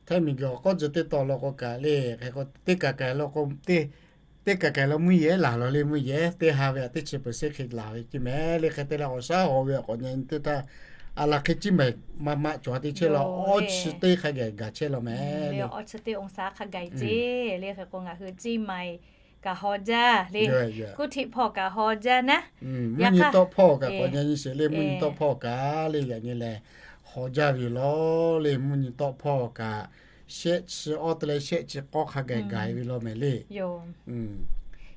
Htaiˇ miˬ guiˬ awˬ k'awˉ tcuh teˇ taw law k'o kaꞈ le, hk'e k'o teˇ kaꞈ kaꞈ law k'o, teˇ kaꞈ kaꞈ law mvuhˇ yeˬ laˬ law le. Mvuhˇ yeˬ teˇ ha ve a teˇ chi peuˬ seˇ hk'e laˬ ve ceˇ mehˍ le. Hk'e te leh awˬ shaˉ haw ve awˬ k'awꞈ nyi a nyi teˇ htaˇ a laˬ hk'e ciˉ mehˍ ma ma cawˬ a teˇ chehˇ law awˇ chi teˇ hk'a gaˬ gaˬ chehˇ law mehˍ le. Awˇ chi teˇ องศา hk'a gaˬ ceˇ le. Hk'e k'o ngaˬ hui ciˉ mehˍ kaꞈ haw jaˇ le. Kuˇ htiˆ hpawˇ kaꞈ haw jaˇ naˉ. Mvuhˇ nyi tawˆ hpawˇ kaꞈ k'awꞈ nyi a nyi sheˍ le. Mvuhˇ nyi tawˆ hpawˇ kaꞈ le yaꞈ nyi lehˬ haw jaˇ ve yoˬ law le. Mvuhˇ nyi tawˆ hpawˇ kaꞈ shehˆ chi awˇ te leh shehˆ chi k'awˇ hk'a gaˬ gaˬ ve law mehˍ le.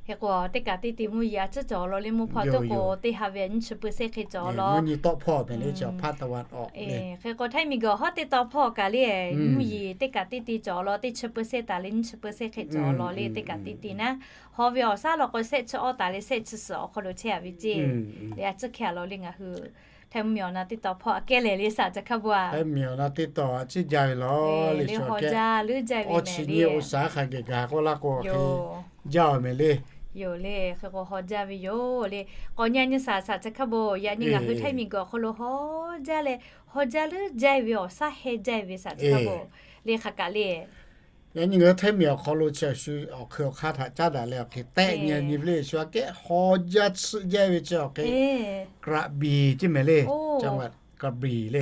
Hk'e k'o teˇ kaꞈ teˇ te mvuhˇ yeˬ a ciˉ cawˬ law le. Mvuhˇ hpaw toˉ k'o teˇ ha ve a nyiˇ chi peuˬ seˇ hk'e cawˬ law. Mvuhˇ nyi tawˆ hpawˇ mehˍ le chi awˬ hpaˇ taˇ vaˇ awˬ le. Hk'e k'o Htaiˇ miˬ guiˬ hawˉ teˇ taw hpawˇ kaꞈ le mvuhˇ yeˬ teˇ kaꞈ teˇ te cawˬ law. Teˇ chi peuˬ seˇ taˍ leh nyiˇ chi peuˬ seˇ hk'e cawˬ law le. Teˇ kaꞈ teˇ te naˉ haw ve awˬ shaˉ law k'o shehˆ chi awˇ taˍ leh shehˆ chi suhˍ awˬ hk'aw lo chehˇ a ve ceˇ. Le a ciˉ hk'e a law le ngaˬ hui Htaiˇ mvuhˇ miˬ awˬ na teˇ taw hpawˇ a kehˉ lehˬ le saˍ ca hk'a bawˬ a. Htaiˇ mvuhˇ miˬ awˬ na teˇ taw a ciˉ jaˇ ve law le. Haw jaˇ leuˉ jaˇ ve mehˍ le. Awˇ chi nyiˇ องศา hk'a gaˬ gaˬ k'oˆ laˇ k'o hk'e jaˇ ve mehˍ le. Yoˬ le. Hk'e k'o haw jaˇ ve yoˬ le. K'awꞈ nyi a nyi saˍ saˍ ca hk'a bawˬ. Yaꞈ nyi ngaˬ hui Htaiˇ miˬ guiˬ awˬ hk'aw lo haw jaˇ leh haw jaˇ leuˉ jaˇ ve awˬ shaˉ heh jaˇ ve saˍ ca hk'a bawˬ le hk'a kaꞈ le. Yaꞈ nyi ngaˬ hui Htaiˇ miˬ awˬ hk'aw lo chi awˬ shu awˬ hkui awˬ hk'aˇ htaꞈ caˉ daꞈ leh awˬ hk'e tehˆ nyi nyi ve le. Shu aꞈ kehˉ haw jaˇ tsuhˆ jaˇ ve chi awˬ hk'e กระบี่ ceˇ mehˍ le. จังหวัดกระบี่ le.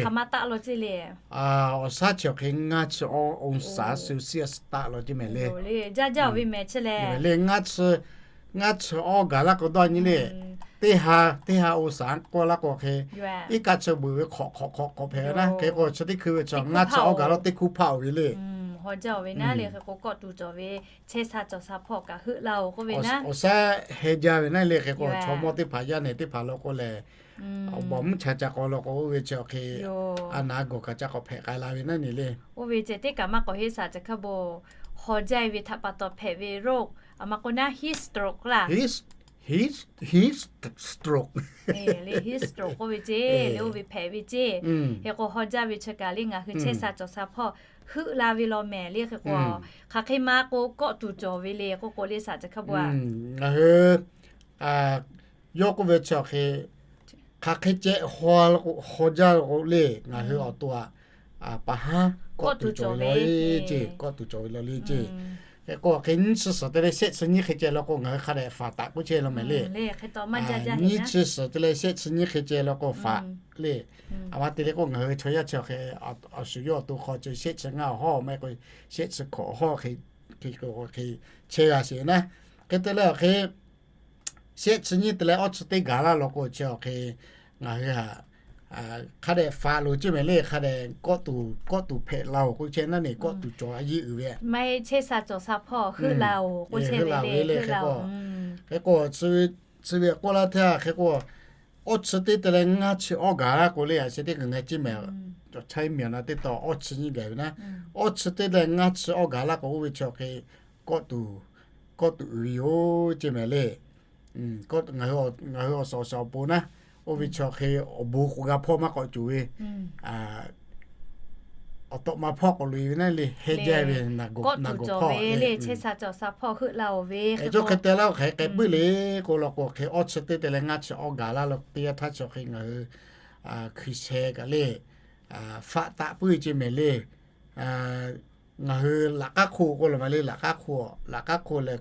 Awˬ shaˉ chi awˬ hk'e ngaˇ chi awˇ องศาเซลเซียส taˆ law ceˇ mehˍ le. Jaˇ jaˇ ve mehˍ chi le. Ngaˇ chi ngaˇ chi awˇ gaˬ laˇ k'o dawˇ nyi le. Teˇ ha teˇ ha องศา k'oˆ laˇ k'o hk'e iˉ kaˆ chi beuꞈ ve hk'awꞈ hk'awꞈ hk'awꞈ hk'awꞈ hpehꞈ ve naˉ. Hk'e k'o chi teˇ hkui ve chi ngaˇ chi awˇ gaˬ laˇ teˇ hkuˇ hpaˆ oˬ ve le. Awˬ jaˇ-oˬ ve naˉ le hk'e k'o, kawˆ tuˬ cawˬ ve chehˇ sha cawˬ sha hpawˇ kaꞈ heuˆ la-oˬ k'oˆ ve naˉ. Awˬ sha heh jaˇ ve naˉ le hk'e k'o, chaw mawˇ teˇ hpaˍ yaˇ nehˬ teˇ hpaˍ law k'o lehˬ, awˬ bawˬ mvuhˇ cha ca k'aw law k'o, oˇ ve chi awˬ hk'e a naˍ gawˬ kaꞈ ca k'awꞈ hpehꞈ k'ai la ve naˉ ne le. Oˇ ve ceh teˇ kaꞈ maˇ k'awꞈ heˆ shaˍ, chi hk'a bawˬ haw jaˇ ve htaꞈ pa taw hpehꞈ ve โรค a ma k'o naˉ heat stroke laˇ. Heat stroke le, heat stroke k'oˆ ve ceˇ le, oˇ ve hpehꞈ ve ceˇ. Hk'e k'o haw jaˇ ve chi kaꞈ le ngaˬ hui chehˇ sha cawˬ sha hpawˇ heuˆ la ve law mehˍ le. Hk'e k'o hk'aˬ hk'e ma k'o kawˆ tuˬ cawˬ ve le k'oˆ k'o le shaˍ, chi hk'a bawˬ a. Ngaˬ hui yawˇ k'oˆ ve chi awˬ hk'e, hk'aˬ hk'e ceh haw jaˇ k'o le, ngaˬ hui awˬ to a, pa haˉ kawˆ tuˬ cawˬ ve law le ceˇ, kawˆ tuˬ cawˬ ve law le ceˇ. Hk'e k'o hk'e nyiˇ chi suhˍ te leh shehˆ chi nyiˇ hk'e ceh law k'o, ngaˬ hui hk'a dehꞈ faˍ taˍ k'oˆ chehˇ law mehˍ le. Nyiˇ chi suhˍ te leh shehˆ chi nyiˇ hk'e ceh law k'o faˍ le. A ma te le k'o, ngaˬ hui chaw yaˇ chi awˬ hk'e, awˬ shuˍ yawˇ awˬ to hk'aw ceh shehˆ chi ngaˇ awˬ hawˉ maˇ heˆ k'o, shehˆ chi hkawꞈ awˬ hawˉ hk'e, hk'e chehˇ g'a sheˍ naˉ. Hk'e te leh awˬ hk'e shehˆ chi nyiˇ te leh awˇ chi teˇ gaˬ laˇ law k'o chi awˬ hk'e, ngaˬ hui a, hk'a dehꞈ faˍ loˍ ceˇ mehˍ le. Hk'a dehꞈ kawˆ tuˬ, kawˆ tuˬ hpehꞈ la-oˬ k'oˆ chehˇ naˉ ne, kawˆ tuˬ cawˬ a yeˇ uiˍ ve, maˇ heˆ chehˇ sha cawˬ sha hpawˇ heuˆ la-oˬ k'oˆ chehˇ ve le. Hk'e k'o, hk'e k'o chi ve k'oˆ laˇ htaˇ hk'e k'o, awˇ chi teˇ te leh ngaˇ chi awˇ gaˬ laˇ k'o le, a chi teˇ kaꞈ ngaˬ ceˇ mehˍ, cawˬ chaiˇ miˬ na teˇ taw awˇ chi nyiˇ gaˬ ve naˉ. Awˇ chi teˇ leh ngaˇ chi awˇ gaˬ laˇ k'o, oˇ ve chi awˬ hk'e kawˆ tuˬ, kawˆ tuˬ uiˍ ve yoˬ ceˇ mehˍ le. Ngaˬ hui awˬ suhˍ awˬ suhˍ awˬ pon naˉ, oˇ ve chi awˬ hk'e awˬ bon k'oꞈ g'a hpawˇ maˇ k'awꞈ cawˬ ve, awˬ tawꞈ ma hpawˇ k'awꞈ loꞈ e ve naˉ le, heh jaˇ ve naˬ gawˬ hpawˇ le, chehˇ sha cawˬ sha hpawˇ heuˆ la-oˬ ve. Hk'e k'o hk'e te laˇ-oˬ hk'e k'ai puiˉ le k'o law k'o, hk'e awˇ chi teˇ te leh ngaˇ chi awˇ gaˬ laˇ law k'o, teˇ yanˇ htaˇ chi awˬ hk'e ngaˬ hui hkui sheh kaꞈ le, faˆ taˆ puiˉ ceˇ mehˍ le. Ngaˬ hui laꞈ k'aˉ hk'oˆ k'oˆ law mehˍ le, laꞈ k'aˉ hk'oˆ, laꞈ k'aˉ hk'oˆ leh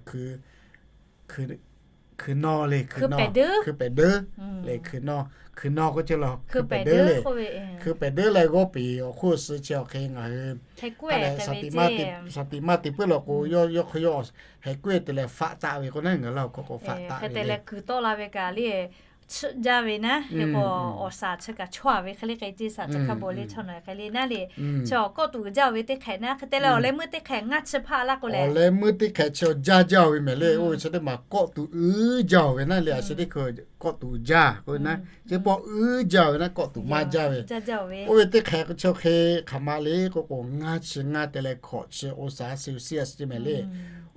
hkui nawˇ le, hkui nawˇ, hkui pehˍ deuˉ le, hkui nawˇ, hkui nawˇ k'oˆ chehˇ law, hkui pehˍ deuˉ le. Hkui pehˍ deuˉ leh g'awˇ peˍ awˬ hk'oˆ suh chi awˬ hk'e ngaˬ hui hk'a dehꞈ shaˍ tiꞈ maˇ te puiˉ law k'o, yawˇ hk'e yawˇ hehˍ kuiˉ te leh faˆ taˆ ve k'o naˉ, ngaˬ laˇ awˬ hk'aw k'o faˆ taˆ ve le. Hk'e te leh kuiˬ tawˆ la ve kaꞈ le, chiˆ jaˇ ve naˉ. Hk'e k'o awˬ shaˍ chi kaꞈ chawˇ a ve hk'e le k'ai ceˇ shaˍ, chi hk'a bawˬ le chaw nawˬ hk'e le naˉ le. Chi awˬ kawˆ tuˬ uiˍ jaˇ-oˬ ve teˇ hk'ehꞈ naˉ, hk'e te leh awˬ leh meuˇ teˇ hk'ehꞈ ngaˇ chi hpaˆ laˇ k'o le, awˬ leh meuˇ teˇ hk'ehꞈ chi awˬ jaˇ jaˇ-oˬ ve mehˍ le. Oˇ ve chi teˇ maˬ kawˆ tuˬ uiˍ jaˇ-oˬ ve naˉ le, a chi teˇ hkui kawˆ tuˬ jaˇ k'oˆ ve naˉ, chi pawˆ uiˍ jaˇ-oˬ ve naˉ, kawˆ tuˬ maˇ jaˇ ve. Oˇ ve teˇ hk'ehꞈ chi awˬ hk'e hk'aˬ ma le k'oˆ k'o, ngaˇ chi ngaˇ te leh hkawꞈ chi awˬ shaˍ Celsius ceˇ mehˍ le.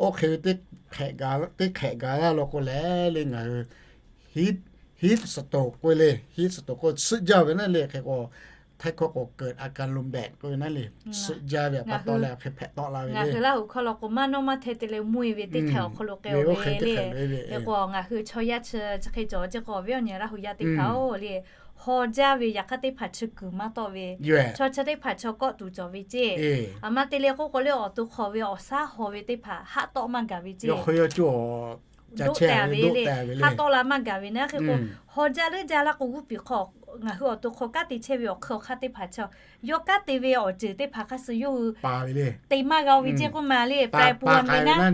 Oˇ hk'e ve teˇ hk'ehꞈ gaˬ laˇ law k'o leh le ngaˬ hui heat stroke k'oˆ ve le, heat stroke k'oˆ chiˆ jaˇ ve naˉ le. Hk'e k'o htaiˇ hkawˇ k'o เกิดอาการลมแดด k'oˆ ve naˉ le, chiˆ jaˇ ve pa taw leh hk'e hpehꞈ tawˆ la ve le. Ngaˬ hui Laˇ huˍ hkawˇ law k'o maˇ nawˇ maˇ hteh te leh mvuhˇ e ve teˇ hk'ehꞈ awˬ hk'aw lo k'ai-oˬ ve le. Hk'e k'o ngaˬ hui chaw yaˇ chi chi hk'e cawˬ ceˇ k'o, awˬ viˉ awˬ nyi Laˇ huˍ yaˇ teˇ hpaˍ-oˬ le, haw jaˇ ve yaꞈ hk'aˇ teˇ hpaˍ chi kuiˬ maˇ tawˆ ve, chaw chi teˇ hpaˍ chaw kawˆ tuˬ cawˬ ve ceˇ. A ma te le k'oˆ k'o le, awˬ to hk'aw ve awˬ shaˉ haw ve teˇ hpaˍ haˆ tawˆ maˇ gaˬ ve ceˇ. Doˆ tehˬ ve le, haˆ tawˆ la maˇ gaˬ ve naˉ. Hk'e k'o haw jaˇ leuˉ jaˇ laˇ k'o g'uˇ piˍ hk'aw ngaˬ hui awˬ to hk'aw kanˉ te chehˇ ve awˬ hk'eun awˬ hk'aˇ teˇ hpaˍ chi, yawˇ kanˉ te ve awˬ ceuˬ teˇ hpaˍ hk'a suh yawˇ hui te maˇ g'a-oˬ ve ceˇ k'oˆ ma le, แปรปรวน ve naˉ.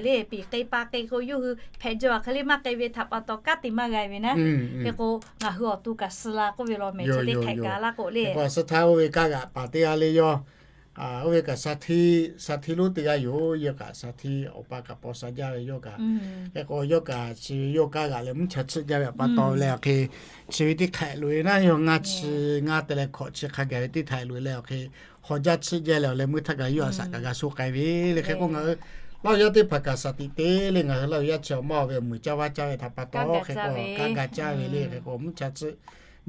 Le piˍ k'ai pa k'ai k'o yawˇ hui hpehꞈ jaw a hk'e le maˇ k'ai ve htaꞈ pa taw kanˉ te maˇ g'a ve naˉ. Hk'e k'o ngaˬ hui awˬ to kaꞈ suh la k'oˆ ve law mehˍ, chi teˇ hk'ehꞈ gaˬ laˇ k'o le. Suh htaˇ oˇ ve kaˇ g'aꞈ paˍ teˇ g'aˇ le yawˇ, oˇ ve kaꞈ shaˍ htiˇ lonˉ teˇ g'aˇ yoˬ. Yawˇ kaꞈ shaˍ htiˇ awˬ pa kaꞈ paw sha jaˇ ve yawˇ kaꞈ. Hk'e k'o yawˇ kaꞈ chi ve yawˇ kaˇ g'aꞈ leh mvuhˇ cha chiˆ jaˇ ve pa taw leh awˬ hk'e, chi ve teˇ hk'ehꞈ loꞈ e naˉ, yawˇ ngaˇ chi ngaˇ te leh hkawꞈ chi hk'a gaˬ ve teˇ htaꞈ loꞈ e leh awˬ hk'e haw jaˇ chiˆ jaˇ leh awˬ leh meuˇ htaˇ kaꞈ yawˇ a shaꞈ kaꞈ g'a sho k'ai ve le. Hk'e k'o ngaˬ hui Laˇ huˍ yaˇ teˇ hpaˍ kaꞈ shaˍ tiꞈ te le, ngaˬ hui Laˇ huˍ yaˇ chi awˬ maˇ awˬ ve awˬ muiˬ caˇ vaˇ caˇ ve htaꞈ pa taw hk'e k'o kanˉ ga caˇ ve le. Hk'e k'o mvuhˇ cha chiˆ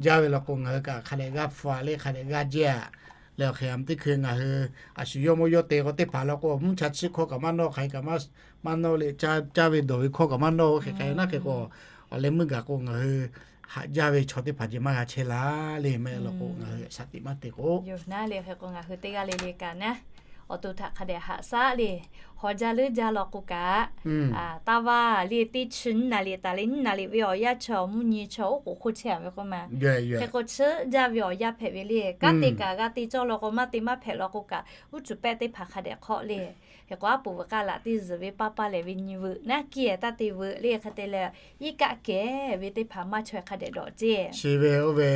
jaˇ ve law k'o ngaˬ hui kaꞈ hk'a dehꞈ g'a hpu a le, hk'a dehꞈ g'a jehˇ a le. Awˬ hk'e a ma teˇ hkui ngaˬ hui a shu yawˇ mawˇ yawˇ te k'o teˇ hpaˍ law k'o mvuhˇ cha chiˆ hkawˇ kaꞈ maˇ nawˇ, hk'aˬ hk'e kaꞈ maˇ nawˇ le, caˇ ve dawˬ ve hkawˇ kaꞈ maˇ nawˇ. Hk'e k'ai naˉ hk'e k'o awˬ leh meuˇ gaˬ k'o ngaˬ hui haꞈ jaˇ ve chaw teˇ hpaˍ jeˬ maˇ g'a chehˇ la le. Maˇ heˆ law k'o ngaˬ hui shaˍ tiꞈ maˇ te k'o, yoˬ naˉ le. Hk'e k'o ngaˬ hui teˇ g'aˇ le le kaꞈ naˉ, awˬ to htaꞈ hk'a dehꞈ haꞈ shaˉ le. Haw jaˇ leuˉ jaˇ law k'o kaꞈ, taˇ vaˇ le teˇ chi nyiˇ naˍ riˍ taˍ leh nyiˇ naˍ riˍ ve awˬ yanˇ chi awˬ mvuhˇ nyi chi oˇ k'oˍ hk'oˆ chehˇ a ve k'oˆ ma. Hk'e k'o chiˆ jaˇ ve awˬ yanˇ hpehꞈ ve le. Kanˉ te kaꞈ g'a te cawˇ law k'o maˇ te maˇ hpehꞈ law k'o kaꞈ uˉ cuˬ pehˆ teˇ hpaˍ hk'a dehꞈ hk'awˆ le. Hk'e k'o aˉ poꞈ veuꞈ k'aˇ laꞈ teˇ zuhˬ ve paˇ paˇ lehˬ ve nyi veuꞈ naˉ kiˇ taˇ te veuꞈ le. Hk'e te leh iˉ kaˆ kehˬ ve teˇ hpaˍ maˇ chaweh hk'a dehꞈ dawꞈ ceˇ. Chi ve oˇ ve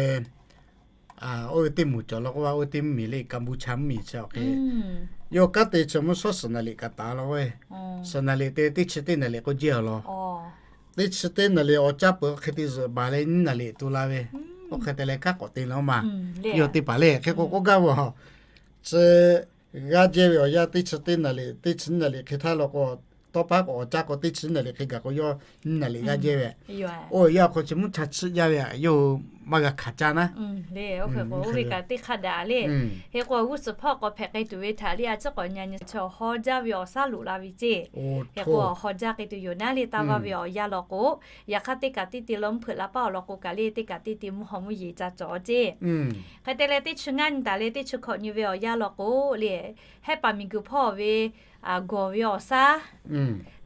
oˇ ve teˇ moˍ cawˬ law k'o, oˇ ve teˇ mvuhˇmiˬ le, Kaˍbuˍchaˍ mvuhˇmiˬ chi awˬ hk'e. Yawˇ kanˉ te chi mvuhˇ shawˉ suhˍ naˍ liꞈ kaꞈ taˍ law ve, suhˍ naˍ liꞈ te teˇ chi teˇ naˍ liꞈ k'oˆ jehˇ a law. Teˇ chi teˇ naˍ liꞈ awˬ caˇ peuˬ hk'e te zuhꞈ baˬ leh nyiˇ naˍ liꞈ tu la ve, oˇ hk'e te leh kanˉ k'awꞈ te la ma. Yawˇ teˇ hpaˍ le hk'e k'o k'oˆ gaˇ ve a, chi g'aˇ jehˇ ve awˬ yanˇ teˇ chi teˇ naˍ liꞈ, teˇ chi nyiˇ naˍ liꞈ hk'e htaˇ law k'o, tawˇ paˉ k'awꞈ awˬ caˇ k'o teˇ chi nyiˇ naˍ liꞈ hk'e gaˬ k'o yawˇ nyiˇ naˍ liꞈ g'aˇ jehˇ ve. Oˇ ve yaˇ awˬ hk'aw chi mvuhˇ cha chiˆ jaˇ ve a, yawˇ hui maˇ g'a hkanˍ caˇ naˉ. Oˇ ve kaꞈ teˇ hk'a daꞈ le. Hk'e k'o g'uˇ suhˍ hpawˇ k'awꞈ hpehꞈ k'ai tuˬ ve htaꞈ le a ciˉ k'awꞈ nyi nyi chi awˬ haw jaˇ ve awˬ shaˉ loꞈ la ve ceˇ. Hk'e k'o awˬ haw jaˇ k'ai tuˬ yoˬ naˉ le. Taˇ g'aˇ ve awˬ yanˇ law k'o, yaꞈ hk'aˇ teˇ kaꞈ teˇ te law mvuhˇ hpeuꞈ la paˉ awˬ lawn k'o kaꞈ le, teˇ kaꞈ teˇ te mvuhˇ haw mvuhˇ yeˬ ca cawˬ ceˇ. Hk'e te leh teˇ chi ngaˇ nyi taˍ leh teˇ chi hkawꞈ nyi ve awˬ yanˇ law k'o le, Hehˉ paˍ miˬguiˬ hpawˇ ve gawˬ ve awˬ shaˉ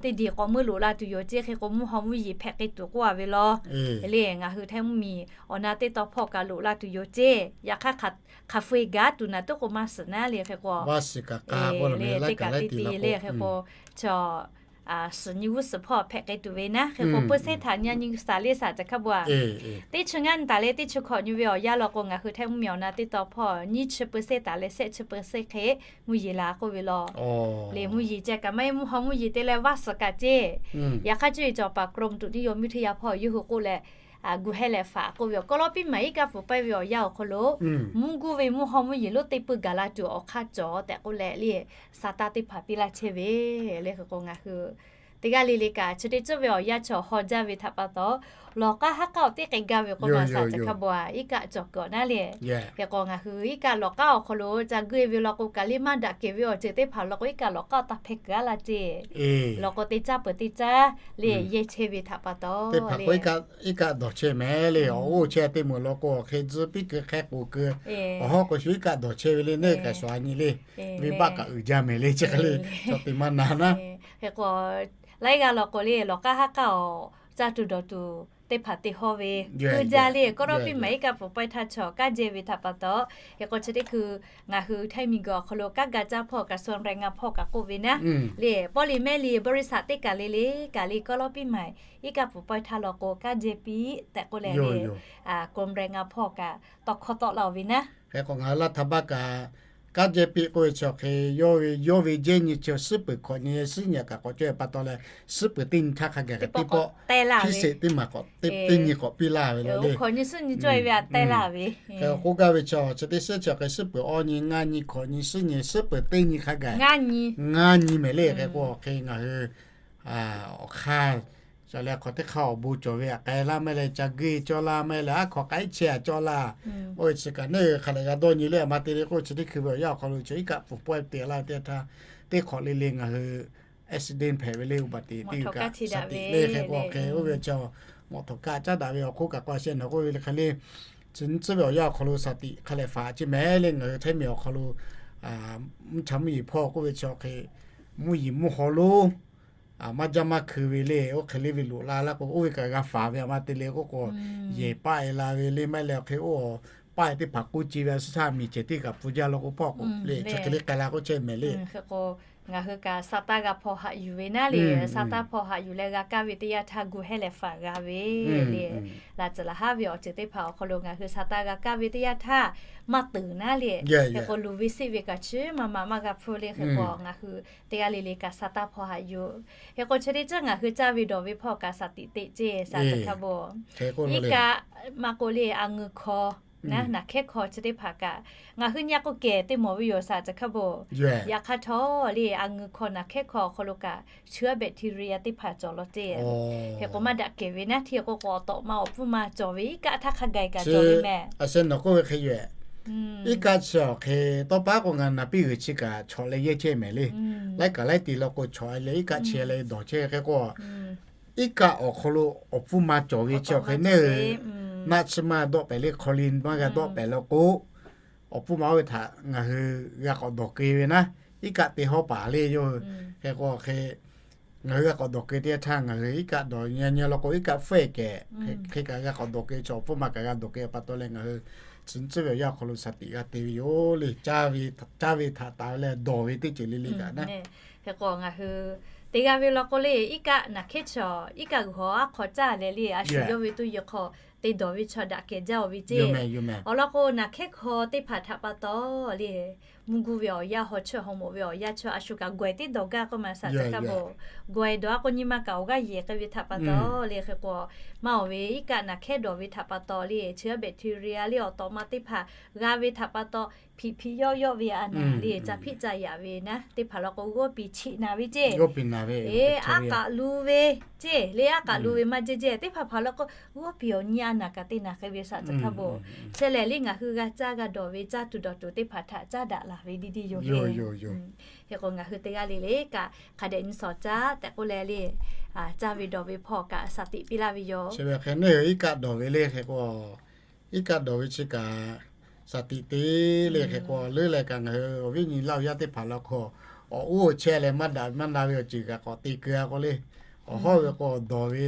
teˇ deˬ k'awꞈ meuˇ loꞈ la tuˬ yoˬ ceˇ. Hk'e k'o mvuhˇ haw mvuhˇ yeˬ hpehꞈ k'ai tuˬ k'oˆ a ve law. Le ngaˬ hui Htaiˇ mvuhˇmiˬ awˬ na teˇ tawn hpawˇ kaꞈ loꞈ la tuˬ yoˬ ceˇ. Yaꞈ hk'aˇ hk'aˬ hk'aˬ hpu e gaˇ tuˬ naˍ toˉ k'o maˇ shiˍ naˉ le. Hk'e k'o le teˇ kaꞈ teˇ te le hk'e k'o, chi suhˍ nyi g'uˇ suhˍ hpawˇ hpehꞈ k'ai tuˬ ve naˉ. Hk'e k'o เปอร์เซ็นต์ htaꞈ nyi nyi shaˍ le shaˍ ca hk'a bu a. Teˇ chi ngaˇ nyi taˍ leh teˇ chi hkawꞈ nyi ve awˬ yanˇ law k'o ngaˬ hui Htaiˇ mvuhˇmiˬ awˬ na teˇ tawn hpawˇ nyiˇ chi เปอร์เซ็นต์ taˍ leh shehˆ chi เปอร์เซ็นต์ hk'e mvuhˇ yeˬ la k'oˆ ve law. Le mvuhˇ yeˬ ceh kaꞈ maˇ heˆ, mvuhˇ haw mvuhˇ yeˬ te leh vaˇ suhˍ kaꞈ ceˇ. Yaꞈ hk'aˇ cuˇ yiˍ cawˬ paˍ กรมอุตุนิยมวิทยา hpawˇ yawˇ hui k'oˆ leh, guˬ heh leh faꞈ k'oˆ ve awˬ kawˇ lawˇ piˇ maˍ iˉ kaˆ pfuhˍ pawehˇ ve awˬ yanˇ awˬ hk'aw lo mvuhˇ guˇ ve mvuhˇ haw mvuhˇ yeˬ lonˉ teˇ peuˇ gaˬ la tuˬ awˬ hk'aˇ cawˬ tehꞈ k'oˆ leh le, sa taˇ teˇ hpaˍ piˇ laˇ chehˇ ve le. Hk'e k'o ngaˬ hui teˇ g'aˇ le le kaꞈ chi teˇ ceuˬ ve awˬ yanˇ chi awˬ haw jaˇ ve htaꞈ pa taw, lawˬ k'aˉ haˉ k'aˉ awˬ teˇ k'ai gaˇ ve k'o maˍ saˍ ca hk'a bu a iˉ kaˆ cawˬ kuiˬ awˬ naˉ le. Hk'e k'o ngaˬ hui iˉ kaˆ lawˬ k'aˉ awˬ hk'aw lo ca guˇ e ve law k'o kaꞈ le maˇ daꞈ kehˬ ve awˬ ceuˬ teˇ hpaˍ law k'o iˉ kaˆ lawˬ k'aˉ taˇ hpehˇ kuiˬ a laˇ ceˇ. Lawˬ k'o teˇ caˉ peuˬ teˇ caˉ le yehˇ chehˇ ve htaꞈ pa taw, iˉ kaˆ dawˬ chehˇ mehˍ le. Awˬ oˇ chehˇ teˇ meuꞈ law k'o awˬ hk'e tzuhˇ piˇ keu hk'e k'oˍ keu, awˬ hawˉ k'o shu iˉ kaˆ dawˬ chehˇ ve le neˇ kaꞈ shuˍ a nyi le. Venˇbaˆ kaꞈ uiˍ jaˇ mehˍ le chi hk'e le, chaw te maˇ na naˉ. Hk'e k'o laiˉ g'aˇ law k'o le lawˬ k'aˉ haˉ k'aˉ awˬ caˇ tuˬ dawˬ tuˬ teˇ hpaˍ te hawˇ ve keu jaˇ le. Kawˇ lawˇ piˇ maˍ iˉ kaˆ pfuhˍ pawehˇ htaˇ chaw kanˉ jehˇ ve htaꞈ pa taw, hk'e k'o chi teˇ hkui ngaˬ hui Htaiˇ miˬguiˬ awˬ hk'aw lo kanˉ ga caˇ hpawˇ kaꞈ ส่วนแรงงาน hpawˇ kaꞈ k'oˆ ve naˉ le, pawˇ le mehˇ le บริษัท teˇ kaˬ le le kaꞈ le kawˇ lawˇ piˇ maˍ iˉ kaˆ pfuhˍ pawehˇ htaˇ law k'o kanˉ jehˇ piˇ tehꞈ k'oˆ leh le, กรมแรงงาน hpawˇ kaꞈ tawˇ hkawˇ tawˆ la oˬ ve naˉ. Hk'e k'o ngaˬ hui laˇ htaˇ baˆ kaꞈ kanˉ jehˇ piˇ k'oˆ ve chi hk'e yawˇ ve yawˇ ve jehˇ nyi chi suhˉ peuˬ hkawꞈ nyi suhˉ nyi kaꞈ k'awꞈ cawˇ ve pa taw leh, suhˉ peuˬ teˇ nyi htaˇ hk'a gaˬ kaꞈ teˇ pawˆ hpiˇ sheˍ teˇ maˬ k'awꞈ teˇ nyi k'awꞈ piˇ laˇ ve law le. Hk'e k'oˆ gaˇ ve chi chi teˇ suhˉ chi hk'e suhˉ peuˬ awˇ nyi ngaˇ nyi hkawꞈ nyi suhˉ nyi suhˉ peuˬ teˇ nyi hk'a gaˬ ngaˇ nyi mehˍ le. Hk'e k'o hk'e ngaˬ hui awˬ hk'aˇ ca leh hk'awꞈ teˇ hk'aˇ awˬ bon cawˬ ve aꞈ k'ai laˇ maˇ heˆ leh ca guˇ cawˇ laˇ maˇ heˆ leh aˉ hk'aw k'ai chehˇ a cawˇ laˇ. Oˇ ve chi kaꞈ neˇ hk'a leh g'a dawˇ nyi le a ma te le k'oˆ chi teˇ hkui ve awˬ yanˇ awˬ hk'aw lo chi iˉ kaˆ pfuhˍ pawehˇ te laˇ ve teˇ htaˇ, teˇ hk'awꞈ le le ngaˬ hui accident hpehꞈ ve le uˇ baˬ te teˇ g'uiˬ kaꞈ shaˍ tiꞈ le. Hk'e k'o hk'e oˇ ve chi mawꞈ htawnˍ kaˆ caˉ daꞈ ve awˬ hk'oˆ kaꞈ k'o a sheh nawˬ k'oˆ ve le hk'e le, chi nyi tcuhˉ ve awˬ yanˇ awˬ hk'aw lo shaˍ tiꞈ hk'a leh faˍ chi mehˍ le ngaˬ hui Htaiˇ miˬ awˬ hk'aw lo mvuhˇ cha mvuhˇ yeˬ hpawˇ k'oˆ ve chi hk'e mvuhˇ yeˬ mvuhˇ haw lonˉ maˇ jaˇ maˇ hkui ve le oˇ hk'e le ve loꞈ la laˇ k'o oˇ ve kaꞈ g'a faˍ ve a ma te le k'oˆ k'o, yehˬ paˆ e la ve le maˇ heˆ leh hk'e oˇ paˆ e teˇ hpaˍ k'oˆ ce ve a shu htaˇ miˬ cehˬ teˇ kaꞈ pfuhˇ jaˇ law k'o hpawˇ k'o le chi hk'e le k'ai la k'oˆ chehˇ mehˍ le. Hk'e k'o ngaˬ hui kaꞈ sa taˇ g'a hpaw haꞈ yuˬ ve naˉ le, sa taˇ hpaw haꞈ yuˬ leh g'a kaˇ ve teˇ yanˇ htaˇ gu hehˉ leh faˍ g'a ve le. Laˬ tcuhˍ laˬ haˉ ve awˬ ceuˬ teˇ hpaˍ awˬ hk'aw lo ngaˬ hui sa taˇ g'a kaˇ ve teˇ yanˇ htaˇ maˇ teuˍ naˉ le. Hk'e k'o luˬ ve siˆ ve kaꞈ chi maˇ maꞈ maˇ g'a hpfuhˇ le. Hk'e k'o ngaˬ hui teˇ g'aˇ le le kaꞈ sa taˇ hpaw haꞈ yuˬ. Hk'e k'o chi teˇ ceuˬ ngaˬ hui caˇ ve dawˬ ve hpawˇ kaꞈ shaˍ tiꞈ teꞈ ceˇ shaˍ tcuhˍ hkaˇ bo iˉ kaˆ maˇ k'o le a ngeu hkaw naˉ naˬ hkehˉ hkaw chi teˇ hpaˍ kaꞈ ngaˬ hui nyi k'o kehˬ teˇ mawˬ ve yoˬ shaˍ tcuhˍ hkaˇ bo. Yaꞈ hk'aˇ htawˇ le a ngui hkaw naˬ hkehˉ hk'aw awˬ hk'aw lo kaꞈ เชื้อแบคทีเรีย teˇ hpaˍ cawˬ law ceˇ. Hk'e k'o maˇ daꞈ kehˬ ve naˉ htiˇ k'o k'o awˬ tawꞈ ma awˬ pfuhˇ ma cawˬ ve iˉ kaˆ htaˇ hk'a gaˬ kaꞈ cawˬ ve mehˍ. A sheh nawˬ k'oˆ ve hk'e yoˬ. Iˉ kaˆ chi awˬ hk'e tawˇ paˉ k'o ngaˬ naˍ piˇ g'uiˬ chi kaꞈ chawꞈ leh yehˇ chehˇ mehˍ le. Laiˉ kaꞈ laiˉ te law k'o chawꞈ leh iˉ kaˆ chi leh dawˬ chehˇ hk'e k'o iˉ kaˆ awˬ hk'aw lo awˬ pfuhˇ ma cawˬ ve chi awˬ hk'e neˇ naˆ chi maˇ dawˆ pehˍ le hk'aw le maˇ g'a dawˆ pehˍ law k'o, awˬ pfuhˇ ma oˇ ve htaꞈ ngaˬ hui g'a k'awꞈ dawˬ keu ve naˉ, iˉ kaˆ te hawˉ paˍ le yoˬ. Hk'e k'o hk'e ngaˬ hui g'a k'awꞈ dawˬ keu teˇ yanˇ htaˇ ngaˬ hui iˉ kaˆ dawˬ nyi nyi law k'o iˉ kaˆ hpfuhˇ e kehˬ hk'e kaꞈ g'a k'awꞈ dawˬ keu chaw awˬ pfuhˇ ma kaꞈ g'a dawˬ keu pa taw leh ngaˬ hui chi nyi tcuhˉ ve awˬ yanˇ awˬ hk'aw lo shaˍ tiꞈ g'a te ve yoˬ le. Caˇ ve htaꞈ taˍ ve leh dawˬ ve teˇ ceuˬ le le kaꞈ naˉ. Hk'e k'o ngaˬ hui teˇ g'aˇ ve law k'o le iˉ kaˆ naˬ hkehˉ chaw iˉ kaˆ g'uiˬ hawˬ aˉ hk'aw caˇ leh le a shu yawˇ ve tuˇ yeˬ hk'aw te dawˬ ve chaw daꞈ kehˬ jaˇ-oˬ ve ceˇ. Awˬ lawn k'o, naˬ hkehˉ hk'aw teˇ hpaˍ htaꞈ pa taw le, mvuhˇ guˇ ve awˬ yanˇ, haw cheuˇ haw moꞈ ve awˬ yanˇ chaw a shu kaꞈ gawehˬ teˇ dawˬ gaˇ k'oˆ ma saˍ tcuh hkaˇ bawˬ. Gawehˬ dawˬ-a k'o, nyi ma kaꞈ awˬ g'aˇ yehˬ k'ai ve htaꞈ pa taw le. Hk'e k'o, maˇ awˬ ve iˉ kaˆ naˬ hkehˉ dawˬ ve htaꞈ pa taw le, chi a bacteria le awˬ tawꞈ ma teˇ hpaˍ g'a ve htaꞈ pa taw, hpiꞈ hpiꞈ yawˆ yawˆ ve a naˍ le, ca hpiˆ ca yaꞈ ve naˉ teˇ hpaˍ law k'o, g'awˇ piˍ chiˆ na ve ceˇ. Eˬ, aˉ k'aꞈ lu ve ceˇ le, aˉ k'aꞈ lu ve maˇ jeˇ jeˇ. Teˇ hpaˍ hpaˍ law k'o, g'awˇ piˍ awˬ nyi a naˍ kaꞈ te naˬ k'ai ve saˍ tcuh hkaˇ bawˬ. Chi lehˬ le, ngaˬ hui g'a caˇ g'a dawˬ ve caˇ tuˬ dawˬ tuˬ teˇ hpaˍ htaꞈ caˇ daꞈ laˬ ve deˇ deˇ yoˬ le. Hk'e k'o, ngaˬ hui teˇ g'aˇ le le kaꞈ hk'a dehꞈ nyi shawˍ caˉ tehꞈ k'oˆ leh le, caˇ ve dawˬ ve hpawˇ kaꞈ shaˍ tiꞈ piˇ laˇ ve yoˬ. Chi ve hk'e neˇ hui iˉ kaˆ dawˬ ve le hk'e k'o, iˉ kaˆ dawˬ ve chi kaꞈ shaˍ tiꞈ te le hk'e k'o, leuˉ leh kaꞈ ngaˬ hui awˬ viˉ nyi laˇ awˬ yaˇ teˇ hpaˍ law k'o, awˬ oˇ chehˇ leh maˇ daꞈ maˇ na ve awˬ ceuˬ kaꞈ k'awꞈ te keu-a k'o le. Awˬ hawˉ ve k'o dawˬ ve,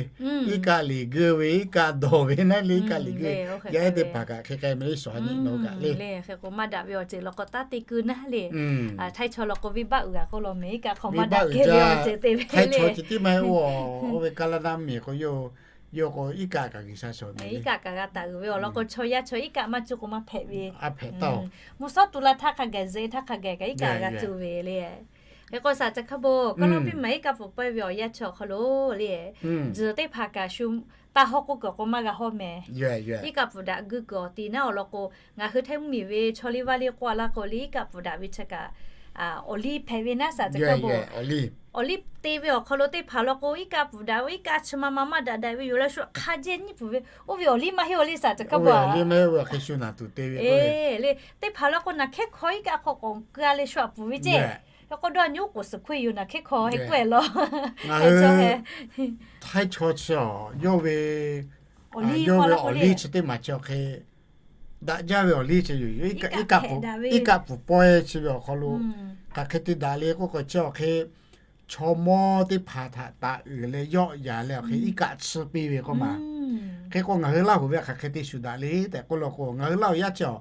iˉ kaˆ liꞈ geuˆ ve, iˉ kaˆ dawˬ ve naˉ le, iˉ kaˆ liꞈ geuˆ ve. Yaˇ ehˉ teˇ hpaˍ kaꞈ hk'e k'ai meh iˉ shawˍ ha nyi nawˬ kaꞈ le. Hk'e k'o, maˇ daꞈ ve awˬ ceuˬ law k'o taˇ te keu naˉ le. Htaiˇ chaw law k'o, venˇbaˆ uiˍ g'a k'oˆ law meh, iˉ kaˆ hk'aw maˇ daꞈ kehˬ ve awˬ ceuˬ te ve le. Htaiˇ chaw chi tiˉ maˇ heˆ-oˬ, oˇ ve Kaˇlaˇdaˇ mvuhˇmiˬ k'o, yawˇ k'o iˉ kaˆ kaꞈ G'uiˬsha shawˍ meh le. Iˉ kaˆ kaꞈ g'a taˍ uiˍ ve awˬ lawn k'o, chaw yaˇ chaw iˉ kaˆ maˇ cuˇ k'o maˇ hpehꞈ ve. Mvuhˇ shawˉ tu la htaˇ hk'a gaˬ zeꞈ htaˇ hk'a gaˬ kaꞈ iˉ kaˆ g'a cuˇ ve le. Hk'e k'o, saˍ tcuh hkaˇ bawˬ, kawˇ lawˇ piˇ maˍ iˉ kaˆ pfuhˍ pawehˇ ve awˬ yanˇ chaw awˬ hk'aw lo le, tzuhˬ teˇ hpaˍ kaꞈ shu taˇ hawˉ k'oˆ kuiˬ k'o maˇ g'a hawˉ meh. Iˉ kaˆ pfuhˍ daꞈ gui kuiˬ awˬ ti naˉ awˬ lawn k'o, ngaˬ hui Htaiˇ mvuhˇmiˬ ve chaw liˇ vaˇ liˇ k'oˆ a laˇ k'o le, iˉ kaˆ pfuhˍ daꞈ ve chi kaꞈ awˬ liˇ hpehꞈ ve naˉ saˍ tcuh hkaˇ bawˬ. Awˬ liˇ te ve awˬ hk'aw lo teˇ hpaˍ law k'o, iˉ kaˆ pfuhˍ daꞈ ve, iˉ kaˆ chi ma ma maˇ daꞈ daꞈ ve yoˬ leh shu hk'a jehˇ nyiˇ pfuhˍ ve, oˇ ve awˬ liˇ maˇ heˆ-oˬ le saˍ tcuh hkaˇ bawˬ. Le, teˇ hpaˍ law k'o naˬ hkehˉ hk'aw iˉ kaˆ hk'aw k'awꞈ keu-a leh shu aꞈ pfuhˍ ve ceˇ. K'o dawˇ nyi oˉ k'oˍ suhˍ hkawehˇ yoˬ, naˬ hkehˉ hk'aw hk'e k'oˆ-e law. Ngaˬ hui Htaiˇ chaw chi a, yawˇ ve, yawˇ ve awˬ liˇ chi teˇ maˬ chi awˬ hk'e daꞈ jaˇ ve awˬ liˇ chi yoˬ. Iˉ kaˆ pfuhˍ pawehˇ chi ve awˬ hk'aw lo hk'aˬ hk'e te daꞈ le k'oˆ k'o, chi awˬ hk'e chaw mawˇ teˇ hpaˍ htaꞈ taˍ uiˍ leh yawˆ yaˍ leh awˬ hk'e iˉ kaˆ chiˇ piˇ ve k'oˆ ma. Hk'e k'o, ngaˬ hui Laˇ huˍ ve hk'aˬ hk'e te shuˍ daꞈ le tehꞈ k'oˆ law k'o, ngaˬ hui Laˇ huˍ yaˇ chi a,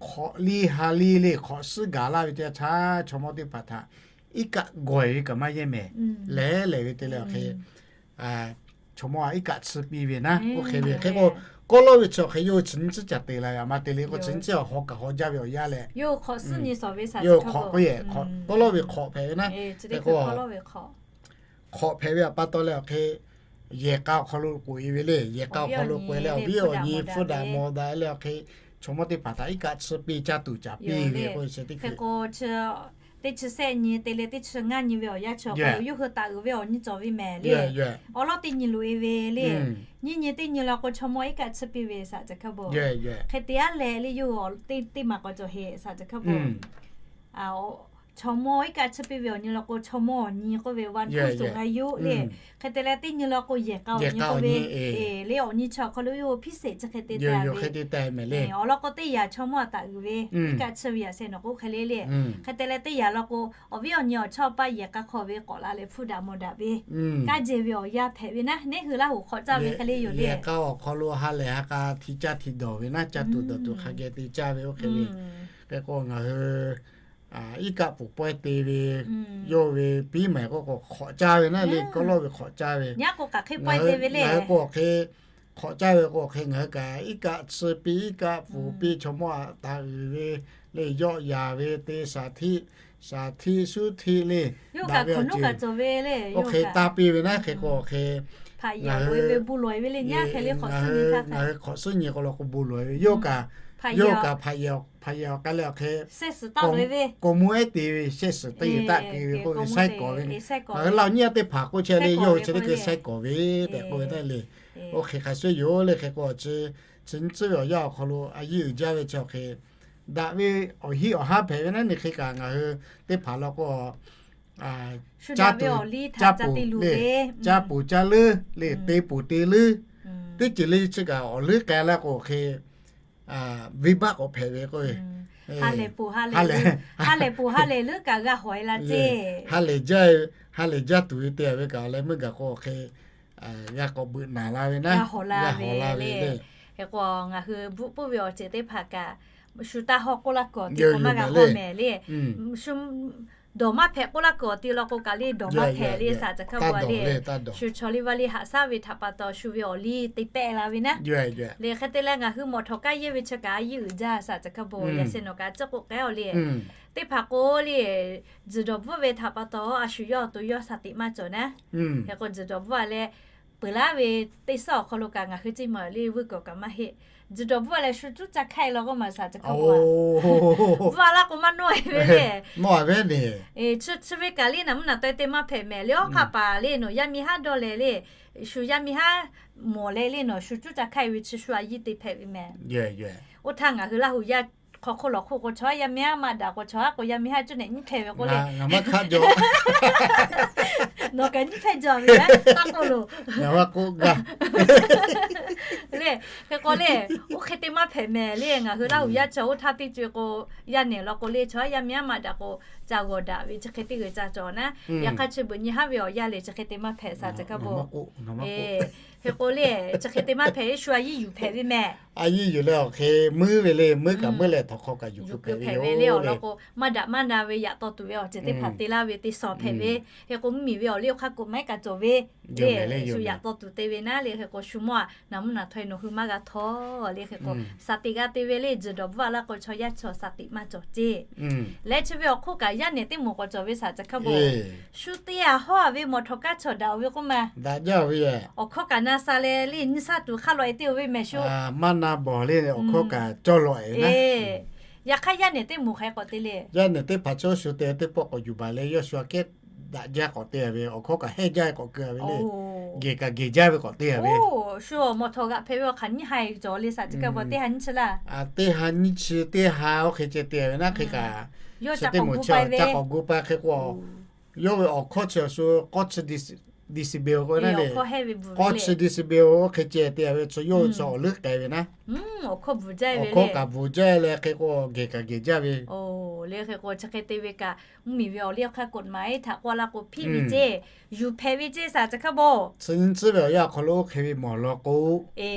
hk'awꞈ liˇ ha liˇ le, hk'awꞈ suhˉ gaˬ laˇ ve teˇ yanˇ htaˇ, chaw mawˇ teˇ hpaˍ htaꞈ iˉ kaˆ gawehˬ ve kaꞈ maˇ yehˇ mehˍ. Lehˬ lehˬ ve te leh awˬ hk'e chaw mawˇ a iˉ kaˆ chiˇ piˇ ve naˉ, oˇ hk'e ve hk'e k'o, kawˇ lawˇ ve chi awˬ hk'e yawˇ hui chi nyiˇ tcuhˉ caˬ te la ve a ma te le k'o, chi nyiˇ tcuhˉ awˬ haw kaꞈ haw jaˇ ve awˬ yanˇ leh, yawˇ hk'awꞈ suhˉ nyi shawˍ ve saˍ tcuh hkaˇ bawˬ. Kawˇ lawˇ ve hk'awꞈ hpehꞈ ve naˉ, hk'e k'o hk'awꞈ hpehꞈ ve awˬ pa taw leh awˬ hk'e yehˬ k'a awˬ hk'aw lo k'oꞈ-e ve le. Yehˬ k'a awˬ hk'aw lo k'oꞈ-e leh awˬ viˉ awˬ nyi hpfuhˇ daꞈ mawˬ daꞈ leh awˬ hk'e chaw mawˇ teˇ hpaˍ htaꞈ iˉ kaˆ chiˇ piˇ caˇ tuˬ caˍ piˇ ve k'o, chi teˇ hk'e teˇ chi sehˆ nyi te leh teˇ chi ngaˇ nyi ve awˬ yanˇ chi awˬ hk'aw lo yawˇ hui taˍ uiˍ ve awˬ nyi cawˬ ve mehˍ le. Awˬ lawˉ teˇ nyi loꞈ-e ve le. Nyiˇ nyi teˇ nyi law k'o chaw mawˇ iˉ kaˆ chiˇ piˇ ve saˍ tcuh hkaˇ bawˬ. Hk'e te aˉ leh le yawˇ teˇ maˬ k'awꞈ cawˬ heˍ saˍ tcuh hkaˇ bawˬ. Chaw mawˇ iˉ kaˆ chiˇ piˇ ve awˬ nyi law k'o, chaw mawˇ awˬ nyi k'oˆ ve วันผู้สูงอายุ le. Hk'e te leh teˇ nyi law k'o yehˬ k'a awˬ nyi k'oˆ ve, le awˬ nyi chi awˬ hk'aw lo yawˇ พิเศษ chi hk'e te taˍ ve. Awˬ lawn k'o teˇ yaꞈ chaw mawˇ a taˍ uiˍ ve iˉ kaˆ chiˇ ve yaꞈ sheh nawˬ k'o hk'e le le. Hk'e te leh teˇ yaꞈ law k'o awˬ viˉ awˬ nyi awˬ chawˇ paˇ yehˬ k'a hk'aw ve k'awꞈ la leh hpfuhˇ daꞈ mawˬ daꞈ ve, kaˇ jehˬ ve awˬ yanˇ hpehꞈ ve naˉ, neˇ hui Laˇ huˍ hk'awꞈ caˇ ve hk'e le yoˬ le. Yehˬ k'a awˬ hk'aw lo ha lehˬ ha k'a hti caˇ hti dawˬ ve naˉ, caˇ tuˬ dawˬ tuˬ hk'a geh te caˇ ve oˇ hk'e ve. Hk'e k'o ngaˬ hui iˉ kaˆ pfuhˍ pawehˇ te ve, yawˇ ve piˉ maˬ k'oˆ k'o hk'awꞈ caˇ ve naˉ le, kawˇ lawˇ ve hk'awꞈ caˇ ve. Ngaˬ hui k'o awˬ hk'e hk'awꞈ caˇ ve k'o awˬ hk'e ngaˬ hui kaꞈ iˉ kaˆ chiˇ piˇ iˉ kaˆ pfuhˍ piˇ chaw mawˇ a taˍ uiˍ ve le, yawˆ yaˍ ve te shaˍ htiˆ, shaˍ htiˆ shuˉ htiˆ le, daꞈ ve awˬ ceuˬ oˇ hk'e taˇ piˇ ve naˉ. Hk'e k'o awˬ hk'e ngaˬ hui, ngaˬ hui hk'awꞈ suhˉ nyi k'o law k'o bon lawˬ ve, yawˇ kaꞈ, yawˇ kaꞈ hpaꞈ yehˬ awˬ k'ai leh awˬ hk'e k'awꞈ mvuh ehˉ te ve shehˆ suhˍ teˇ yehˬ taˆ keu ve k'oˆ ve saiˉ kawˍ ve. Ngaˬ hui Laˇ huˍ nyiˇ a teˇ hpaˍ k'oˆ chehˇ le, yawˇ hui chi teˇ hkui saiˉ kawˍ ve tehꞈ k'oˆ ve naˉ le. Oˇ hk'e hk'a shuˍ yoˬ le. Hk'e k'o chi, chi nyiˇ tcuhˉ ve awˬ yanˇ awˬ hk'aw lo a yiˇ uiˍ jaˇ ve chi awˬ hk'e daꞈ ve awˬ hiˉ awˬ haˉ hpehꞈ ve naˉ. Ni hk'e kaꞈ ngaˬ hui teˇ hpaˍ law k'o, caˇ tuˬ, caˇ poˬ le, caˇ poˬ caˇ leuˉ le, te poˬ te leuˉ, teˇ ceuˬ le chi kaꞈ awˬ leuˉ k'ai laˇ k'o hk'e venˇbaˆ k'awꞈ hpehꞈ ve k'o, ha lehˬ poˬ ha lehˬ leuˉ kaꞈ g'a hawˬ e la ceˇ. Ha lehˬ jaˇ, ha lehˬ jaˇ tuˬ ve te ve kaꞈ awˬ leh meuˇ gaˬ k'o hk'e g'a k'awꞈ beuꞈ naˍ la ve naˉ, g'a hawˬ la ve le. Hk'e k'o ngaˬ hui bvuhꞈ puiˉ ve awˬ ceuˬ teˇ hpaˍ kaꞈ shu taˇ hawˉ k'oˆ laˇ kawˬ te k'o maˇ g'a hawˉ mehˍ le. Shu dawˬ maˇ hpehꞈ k'oˆ laˇ kuiˬ awˬ te law k'o kaꞈ le, dawˬ maˇ hpehꞈ le saˍ caˬ hkaˇ bo le. Shu chaw liˇ vaˇ liˇ haꞈ shaˉ ve htaꞈ pa taw shu ve awˬ liˇ te pehˆ la ve naˉ. Le hk'e te leh ngaˬ hui mawˬ htawˍ kaˇ yehˇ ve chi kaꞈ a yiˇ uiˍ jaˇ saˍ caˬ hkaˇ bo yaꞈ sheh nawˬ kaꞈ ciˉ k'oˆ k'ai-o le. Teˇ hpaˍ k'o le, tzuhˬ dawˬ bvuhˆ ve htaꞈ pa taw a shu yawˇ awˬ to yawˇ shaˍ tiꞈ maˇ cawˬ naˉ. Hk'e k'o tzuhˬ dawˬ bvuhˆ a leh peuˬ laˉ ve teˇ suhˉ awˬ hk'aw lo kaꞈ ngaˬ hui ceˇ maˬ le vuiˇ kuiˬ kaꞈ maˇ heˆ. Tzuhˬ dawˬ bvuhˆ a leh shu cuˉ ca hk'aiˆ law k'oˆ maˬ saˍ caˬ hkaˇ bo a. Bvuhˆ a laˇ k'o maˇ nawˇ e ve le. Nawˇ a ve ne. Chi ve kaꞈ le naˬ mvuhˇ naˬ taweh te maˇ hpehꞈ mehˍ le. Awˉ hk'aˆ paˍ le nawˬ yaˇ miˇ haˉ dawˇ leh le, shu yaˇ miˇ haˉ mawˬ leh le nawˬ shu cuˉ ca hk'aiˆ ve chi shu a yiˇ te hpehꞈ ve mehˍ. Oˇ htaˇ ngaˬ hui Laˇ huˍ yaˇ hk'aw hk'oˆ lawˬ hk'oˆ k'o chaw yaˇ miˇ haˉ maˇ daꞈ k'o chaw haˉ k'o yaˇ miˇ haˉ cuˉ nehˬ nyiˇ hpehꞈ ve k'o le. Ngaˬ maˇ hk'aˆ jaw. Nawˬ kaꞈ nyiˇ hpehꞈ jaw ve taˇ k'oˆ loˬ. Ngaˬ maˇ k'oˆ gaˇ. Le, hk'e k'o le, oˇ hk'e te maˇ hpehꞈ mehˍ le. Ngaˬ hui Laˇ huˍ yaˇ chaw oˇ htaˇ teˇ co e k'o, yaˇ nehˬ law k'o le chaw yaˇ miˇ haˉ maˇ daꞈ k'o ca g'awˬ daꞈ ve chi hk'e teˇ g'uiˬ ca cawˬ naˉ. Yaꞈ hk'aˇ chi beuꞈ nyi haˉ ve awˬ yaˇ le chi hk'e te maˇ hpehꞈ saˍ caˬ hkaˇ bo. Hk'e k'o le, chi hk'e te maˇ hpehꞈ e shu a yiˇ yuˬ hpehꞈ ve mehˍ. A yiˇ yuˬ leh awˬ hk'e muiˉ ve le, muiˉ kaꞈ muiˉ leh htawnˍ hk'aw kaꞈ yuˬ hpehꞈ ve le awˬ lawn k'o, maˇ daꞈ maˇ na ve yaꞈ taw tuˬ ve awˬ ceuˬ teˇ hpaˍ te laˇ ve te shawˍ hpehꞈ ve. Hk'e k'o mvuhˇmiˬ ve awˬ liˇ awˬ hk'aˇ k'oꞈ maˇ heˆ kaꞈ cawˬ ve le. Shu yaꞈ taw tuˬ te ve naˉ le. Hk'e k'o shu mawˇ a naˬ mvuhˇ naˬ htawˇ e nawˬ hui maˇ g'a htawˇ le. Hk'e k'o shaˍ tiꞈ g'a te ve le, tzuhˬ dawˬ bvuhˆ a laˇ k'o chaw yaˇ chaw shaˍ tiꞈ maˇ cawˬ ceˇ. Leh chi ve awˬ hk'oˆ kaꞈ yaˇ nehˬ teˇ moˍ k'awꞈ cawˬ ve saˍ caˬ hkaˇ bo. Shu te a hawˉ a ve mawˬ htawˍ kaˇ chaw daꞈ-oˬ ve k'oˆ ma. Daꞈ jaˇ ve awˬ hkawˇ kaꞈ na sha leh le nyi shaˉ tuˬ hk'aˇ law e te-o ve mehˍ shu. Maˇ na bawˬ le awˬ hkawˇ kaꞈ cawˇ law e. Yaꞈ hk'aˇ yaˇ nehˬ teˇ moˍ hk'aˬ hk'e k'awꞈ te le. Yaˇ nehˬ teˇ hpaˍ chaw shu te teˇ pawˆ k'awꞈ yuˬ baˬ leh yawˇ shu aꞈ kehˉ daꞈ jaˇ k'awꞈ te ve awˬ hkawˇ kaꞈ hehnˇ jaˇ k'awꞈ keu ve le. Geh kaꞈ geh jaˇ ve k'awꞈ te ve. Shu mawˬ htawˍ g'aꞈ hpehꞈ ve awˬ hk'aˬ nyiˇ ha cawˬ le saˍ caˬ hkaˇ bo teˇ ha nyiˇ chi laˇ. Teˇ ha nyiˇ chi teˇ ha oˇ hk'e ceh te ve naˉ hk'e kaꞈ. Yawˇ chi teˇ moˍ chi ca k'awꞈ gu pa hk'e k'o, yawˇ ve awˬ hkawˇ chi awˬ shu k'awˇ chi decibel k'oˆ ve naˉ le. K'awˇ chi decibel oˇ hk'e ceh te ve chi yawˇ chi awˬ leuˉ k'ai ve naˉ. Awˬ hkawˇ kaꞈ bvuhˬ jaˇ leh hk'e k'o geh kaꞈ geh jaˇ ve. Le hk'e k'o chi hk'e te ve kaꞈ mvuhˇmiˬ ve awˬ liˇ awˬ hk'aˇ k'oꞈ maˍ e htaꞈ k'oˆ laˇ k'o hpiˇ ve ceˇ, yuˬ hpehꞈ ve ceˇ saˍ caˬ hkaˇ bo. Chi nyi tcuhˉ ve awˬ yanˇ awˬ hk'aw lo oˇ hk'e ve mawˬ law k'o,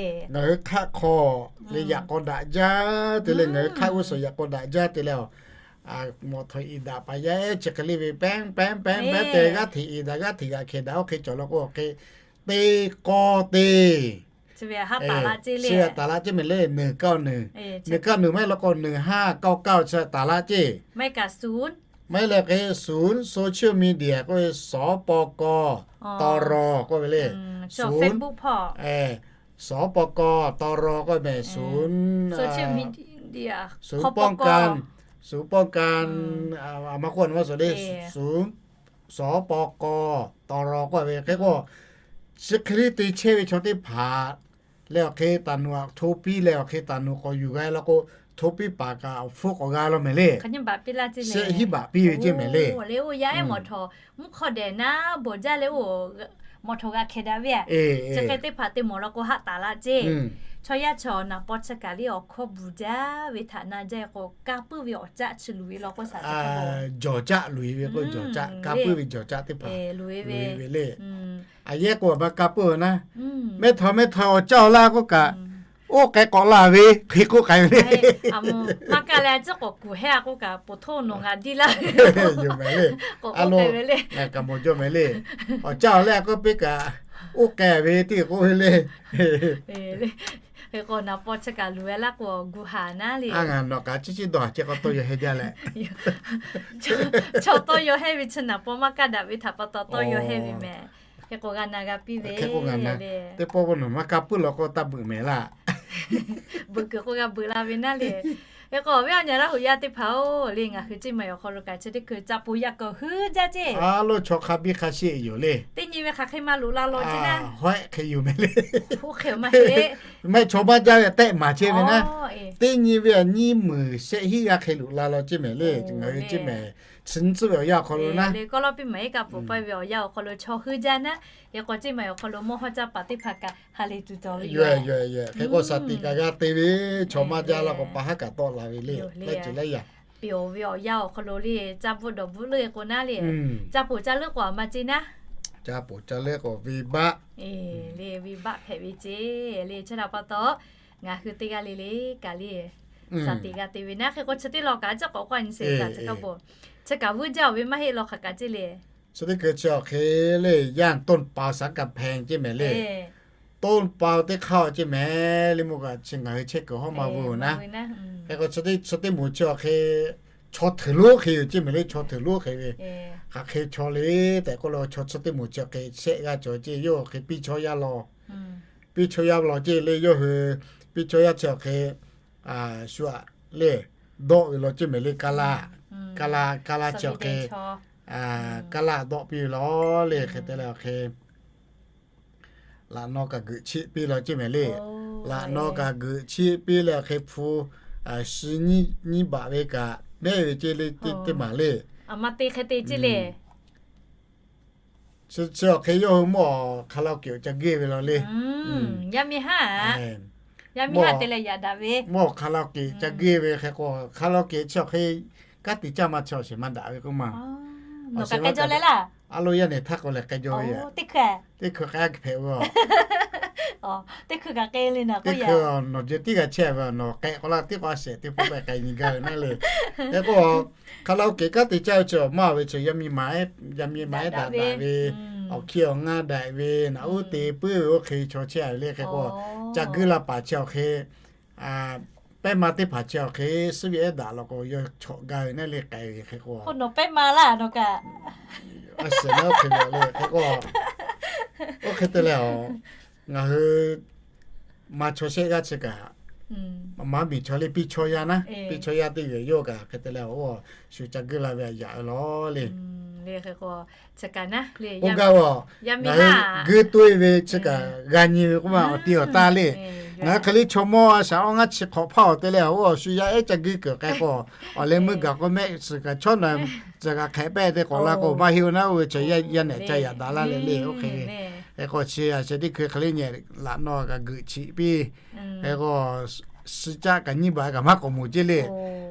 ngaˬ hui hk'aˆ hk'aw le yaꞈ k'aw daꞈ jaˇ te leh ngaˬ hui hk'aˆ g'uˇ suhˍ yaꞈ k'aw daꞈ jaˇ te leh, mawˬ htawˍ iˍ daꞈ paˍ yaˇ ehˉ chi hk'e le ve pehnˇ pehnˇ pehnˇ pehnˇ te g'aˇ hteꞈ iˍ daꞈ g'aˇ hteꞈ g'aꞈ hkeh daꞈ oˇ hk'e cawˬ law k'o hk'e te k'aw te. Chi ve taˍ laꞈ ceˇ mehˍ le, neu kaˇ nuˬ, neu kaˇ nuˬ maˇ heˆ law k'o neu haˇ kaˇ kaˇ chi taˍ laꞈ ceˇ. Maˇ heˆ leh hk'e ศูนย์ social media k'oˆ ve สปก tawˇ raw k'oˆ ve le. ศูนย์ Facebook พอ สปก tawˇ raw k'oˆ ve mehˍ ศูนย์ ศูนย์ป้องกัน ศูนย์ป้องกัน a ma k'oˆ a na maˇ suhˍ le, ศูนย์ สปก tawˇ raw k'oˆ ve hk'e k'o, chi hk'e le te chehˇ ve chaw teˇ hpaˍ leh awˬ hk'e taˍ nuˬ aꞈ hto piˇ leh awˬ hk'e taˍ nuˬ k'awꞈ yuˬ g'a law k'o, hto piˇ paˍ kaꞈ awˬ hpfuhˇ k'awꞈ g'a law mehˍ le. Shehˆ hiˉ baꞈ piˇ ve ceˇ mehˍ le. Oˇ le oˇ yaˇ ehˉ mawˬ htawˍ mvuhˇ hk'awˇ dehˬ naˉ bawˬ jaˇ leh oˇ mawˬ htawˍ g'a hkeh daꞈ ve a. Chi hk'e teˇ hpaˍ te mawˬ law k'o haˆ taˍ laꞈ ceˇ. Chaw yaˇ chaw naˍ paw chi kaꞈ le awˬ hkawˇ bvuhˬ jaˇ ve htaꞈ na jaˇ k'o, ka puiˉ ve awˬ caˆ chi luˬ ve law k'o saˍ caˬ hkaˇ bo. Jawˬ caˆ luˬ e ve k'o jawˬ caˆ, ka puiˉ ve jawˬ caˆ teˇ hpaˍ luˬ e ve le. A yehˉ k'o a ma ka puiˉ ve naˉ, mehˇ htawˇ mehˇ htawˇ awˬ caˆ awˬ laˇ k'oˆ kaꞈ, oˇ k'ai k'awꞈ la ve hk'e k'oˆ k'ai ve le. Maˇ kaˇ leh a ciˉ k'awꞈ kuˬ hehˉ a k'oˆ kaꞈ, poˬ htoˇ nawˬ ngaˬ diˇ laˇ ve yoˬ mehˍ le. Kaꞈ mawˬ jaw mehˍ le. Awˬ caˆ awˬ laˇ k'oˆ piˇ kaꞈ, oˇ k'ai ve teˇ k'oˆ ve le. Hk'e k'o naˍ paw chi kaꞈ luˬ e laˇ k'o gu haˍ naˉ le. A ngaˬ nawˬ kaꞈ ciˉ ciˉ dawˇ haˍ ceh k'aw tawˇ yaw heh jaˇ leh, chaw tawˇ yaw heh ve chi naˍ paw maˇ kaˇ daꞈ ve htaꞈ pa taw tawˇ yaw heh ve mehˍ. Hk'e k'o g'a na g'a piˇ ve le. Teˇ pawˆ k'o nawˬ maˇ ka puiˉ law k'o taˇ beuꞈ mehˍ laˇ. Beuꞈ kuiˬ k'o g'a beuꞈ la ve naˉ le. Hk'e k'o awˬ viˉ awˬ nyi Laˇ huˍ yaˇ teˇ hpaˍ-oˬ le, ngaˬ hui ceˇ maˬ awˬ hk'aw lo kaꞈ chi teˇ hkui ca poˬ yaꞈ kawˬ huiˉ jaˇ ceˇ. A lo chaw hk'a biˇ hk'a sheˆ yoˬ le. Teˇ nyi ve hk'aˬ hk'e maˇ loꞈ la law ceˇ naˉ. Hawehˆ hk'e yoˬ mehˍ le. Oˇ hk'e maˇ heˆ. Mehˆ chaw maˇ jaˇ ve tehˆ maˍ ceˇ ve naˉ. Teˇ nyi ve a nyiˇ meunˍ shehˆ hiˉ g'aˇ hk'e loꞈ la law ceˇ mehˍ le. Ngaˬ hui ceˇ mehˍ chi nyi tcuhˉ ve awˬ yanˇ awˬ hk'aw lo naˉ. Kawˇ lawˇ piˇ maˬ iˉ kaˆ pfuhˍ pawehˇ ve awˬ yanˇ awˬ hk'aw lo chaw huiˉ jaˇ naˉ. Hk'e k'o ceˇ maˬ awˬ hk'aw lo mawˇ hawˇ caˇ paˍ teˇ hpaˍ kaꞈ ha lehˬ tuˬ cawˬ ve yoˬ. Hk'e k'o shaˍ tiꞈ kaꞈ g'a te ve, chaw maˇ jaˇ laˇ k'o pa haˉ kaꞈ tawˆ la ve le. Laiˉ ceuˬ laiˉ yaꞈ peuˬ ve awˬ yanˇ awˬ hk'aw lo le, caˇ bvuhˆ dawˬ bvuhˆ leuˆ k'o naˉ le, caˇ poˬ caˇ leuˆ k'o a ma ceˇ naˉ. Caˇ poˬ caˇ leuˆ k'o venˇbaˆ le, venˇbaˆ hpehꞈ ve ceˇ le. Chi htaꞈ pa taw ngaˬ hui teˇ g'aˇ le le kaꞈ le Saˍ tiꞈ g'a te ve naˉ, hk'e k'o chi teˇ lawn kaꞈ caˇ k'awꞈ k'oˆ a nyi sheˍ, saˍ chi hk'a bvuhꞈ, chi kaꞈ vuiˇ jaˇ-oˬ ve maˇ heˆ law hk'aˬ kaꞈ ceˇ le. Chi teˇ hkui chi awˬ hk'e le, yanˇ ต้นเปาสังกำแพง ceˇ mehˍ le. ต้นเปา teˇ hk'aˇ ceˇ mehˍ le, mvuhˇ kaꞈ chi ngaˬ hui chehˇ kuiˬ hawˉ ma vuiˇ naˉ. Hk'e k'o chi teˇ moˍ chi awˬ hk'e chaw hteuˍ lonˉ hk'e yoˬ ceˇ mehˍ le, chaw hteuˍ lonˉ hk'e ve, hk'aˬ hk'e chaw le tehꞈ k'oˆ la, chaw chi teˇ moˍ chi awˬ hk'e shehˆ g'aˇ cawˬ ceˇ, yawˇ awˬ hk'e piˇ chaw yaˇ law, piˇ chaw yaˇ law ceˇ le, yawˇ hui piˇ chaw yaˇ chi awˬ hk'e shu aꞈ le dawˆ ve law ceˇ mehˍ le, kaˇ laˇ, kaˇ laˇ, kaˇ laˇ chi awˬ hk'e, kaˇ laˇ dawˆ piˇ ve law le, hk'e te leh awˬ hk'e laꞈ naw kaꞈ geuꞈ chiˆ piˇ law ceˇ mehˍ le. Laꞈ naw kaꞈ geuꞈ chiˆ piˇ leh awˬ hk'e hpu, shi nyiˇ baꞈ ve kaꞈ mehˉ ve ceˇ le, teˇ maˬ le. Chi awˬ hk'e yawˇ hui mawˇ awˬ hk'a la keꞈ ca geuˆ ve law le. Mawˇ awˬ hk'a la keꞈ ca geuˆ ve hk'e k'o, hk'a la keꞈ chi awˬ hk'e kanˉ te caˇ maˇ chi awˬ shehˍ maˇ daꞈ ve k'oˆ ma. Awˬ shehˍ maˇ daꞈ. A lo yaˇ nehˬ htaˇ k'o lehˬ k'ai jaw ve yoˬ. Teˇ hkui k'ai hpehꞈ ve a. Teˇ hkui nawˬ jeh tiˉ g'a chehˇ ve, nawˬ k'ehꞈ k'o laˇ tiˉ k'o a shehˍ teˇ hpu k'ai nyi gaˇ ve naˉ le. Hk'e k'o, hk'a la keꞈ kanˉ te caˇ ve chi maˇ ve chi yaˇ miˇ ma ehˉ daꞈ daꞈ ve, awˬ hkiˇ awˬ ngaˇ daꞈ ve, naꞈ uˉ te puiˉ ve oˇ hk'e chaw chehˇ ve le. Hk'e k'o, ca geuˆ la paˍ chi awˬ hk'e pehˇ ma teˇ hpaˍ chi awˬ hk'e suhˉ ve ehˉ daꞈ law k'o, yawˇ chawꞈ gaˇ ve naˉ le k'ai ve hk'e k'o, a shehˍ naˉ oˇ hk'e ve le. Hk'e k'o, oˇ hk'e te leh, ngaˬ hui ma chaw shehˆ g'aˇ chi kaꞈ, maˇ miˬ chaw le piˇ chaw yaˇ naˉ, piˇ chaw yaˇ teˇ g'aˇ yawˇ kaꞈ hk'e te leh, shu ca geuˆ la ve a yaꞈ ve law le. Oˇ gaˇ a, ngaˬ hui geuˆ toˇ e ve chi kaꞈ g'a nyi ve k'oˆ ma, awˬ ti awˬ taˇ le. Ngaˬ hui hk'e le chaw mawˇ a shaˍ awˇ ngaˇ chi hk'awꞈ hpaˇ awˬ te leh, oˇ awˬ shu yaˇ ehˉ ca geuˆ kuiˬ k'ai k'o, awˬ leh meuˇ gaˬ k'o mehˆ suhˍ kaꞈ chaw na, tcuh kaꞈ hk'ehꞈ pehˇ te k'awꞈ la k'o maˇ heˆ o naˉ, oˇ ve chaw yaˇ nehˬ ca yaꞈ daꞈ laˇ leh le. Oˇ hk'e, hk'e k'o chi a shehˍ teˇ hkui hk'e le nyi laꞈ naw kaꞈ geuꞈ chiˆ piˇ. Hk'e k'o, suh caˆ kaꞈ nyiˇ baꞈ kaꞈ maˇ k'awꞈ moˍ ceˇ le.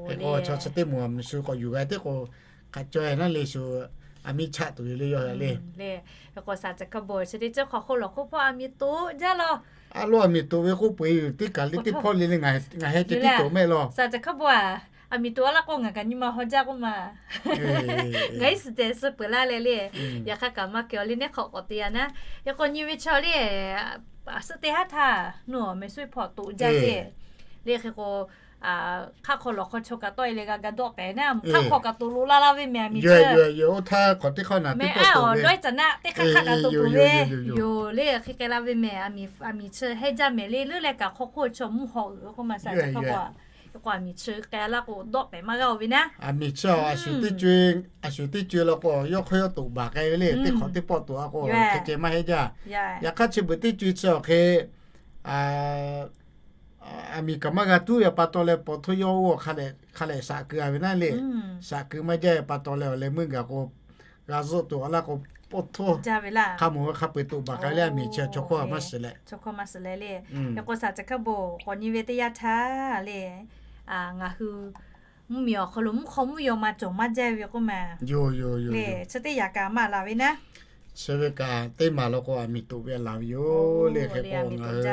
Hk'e k'o chaw chi teˇ moˍ shu k'awꞈ yuˬ g'a teˇ k'o, hk'a caw e naˉ le shu, a miˇ chaˆ tuˬ ve le yawˇ hui le. Hk'e k'o saˍ chi hk'a bvuhꞈ chi teˇ ceuˬ hk'aw hk'oˆ lawˬ hk'oˆ hpawˇ a miˍ toꞈ jaˇ law. A lo a miˬ toꞈ ve k'oˆ peu e yoˬ, teˇ kaˬ le teˇ hpawˇ le le, ngaˬ heh ceh tiˉ toꞈ mehˆ law. Saˍ chi hk'a bvuhꞈ a, a miˍ toꞈ a laˇ k'o ngaˬ kaꞈ nyi ma haw jaˇ k'oˆ ma. Ngaˬ iˉ suhˍ tehꞈ suh peuˬ laˇ leh le. Yaꞈ hk'aˇ kaꞈ maˇ kehˬ awˬ le nehˉ hk'awꞈ k'awꞈ te yaꞈ naˉ. Hk'e k'o nyi ve chaw le, a suhˉ teˇ haˉ htaˇ nuˇ awˬ meh suhˉ hpawˇ toꞈ jaˇ le. Le hk'e k'o, hk'aˆ hk'aw lawˬ hk'aw chaw kaꞈ tawˆ e leh g'a ga dawˆ k'ehˬ naˉ, hk'aˆ hk'aw kaꞈ toꞈ lo laˇ laˇ ve mehˍ a miˬ chi. Oˇ htaˇ hk'awꞈ teˇ hk'aw naˬ teˇ pawˆ toꞈ ve, dawˇ iˉ caꞈ naˆ teˇ hk'aˇ hk'aˆ kaꞈ toꞈ toꞈ ve yoˬ le. Hk'e k'ai laˇ ve mehˍ a miˬ chi heˆ jaˇ mehˍ le, leuˉ leh kaꞈ hk'aw hk'oˆ chaw mvuhˇ haw uiˍ k'oˆ ma saˍ chi hk'a bvuhꞈ a. Hk'e k'o a miˬ chi k'ai laˇ k'o dawˆ pehˍ maˇ g'aˇ o ve naˉ. A miˬ chi a, a shu teˇ co e law k'o yawˇ hk'aw yawˇ toꞈ baˬ k'ai ve le, teˇ hk'awꞈ teˇ pawˆ toꞈ a k'o hk'e ceh maˇ heˆ jaˇ. Yaꞈ hk'aˇ chi beuꞈ teˇ co e chi awˬ hk'e a miˬ kaꞈ maˇ g'a tuˉ ve pa taw leh, paw htoˇ yawˇ oˇ hk'a lehꞈ shaꞈ keu a ve naˉ le. Shaꞈ keu maˇ jaˇ ve pa taw leh awˬ leh meuˇ gaˬ k'o, g'a zuhˆ tuˬ a laˇ k'o, paw htoˇ hk'a mawˬ ve hk'a peu-eˬ toꞈ baˬ k'ai leh a miˬ chi chaw hkawˇ maˇ shiˍ leh. Hk'e k'o saˍ chi hk'a bvuhꞈ k'awꞈ nyi ve teˇ yanˇ htaˇ le, ngaˬ hui mvuhˇ miˬ awˬ hk'aw lo mvuhˇ hk'aw mvuhˇ yaw ma cawˬ maˇ jaˇ ve k'oˆ ma. Yoˬ yoˬ yoˬ. Chi teˇ yaꞈ kaꞈ maˇ laˬ ve naˉ. Chi ve kaꞈ teˇ maˬ law k'o a miˬ toꞈ ve laˬ ve yoˬ le. Hk'e k'o ngaˬ hui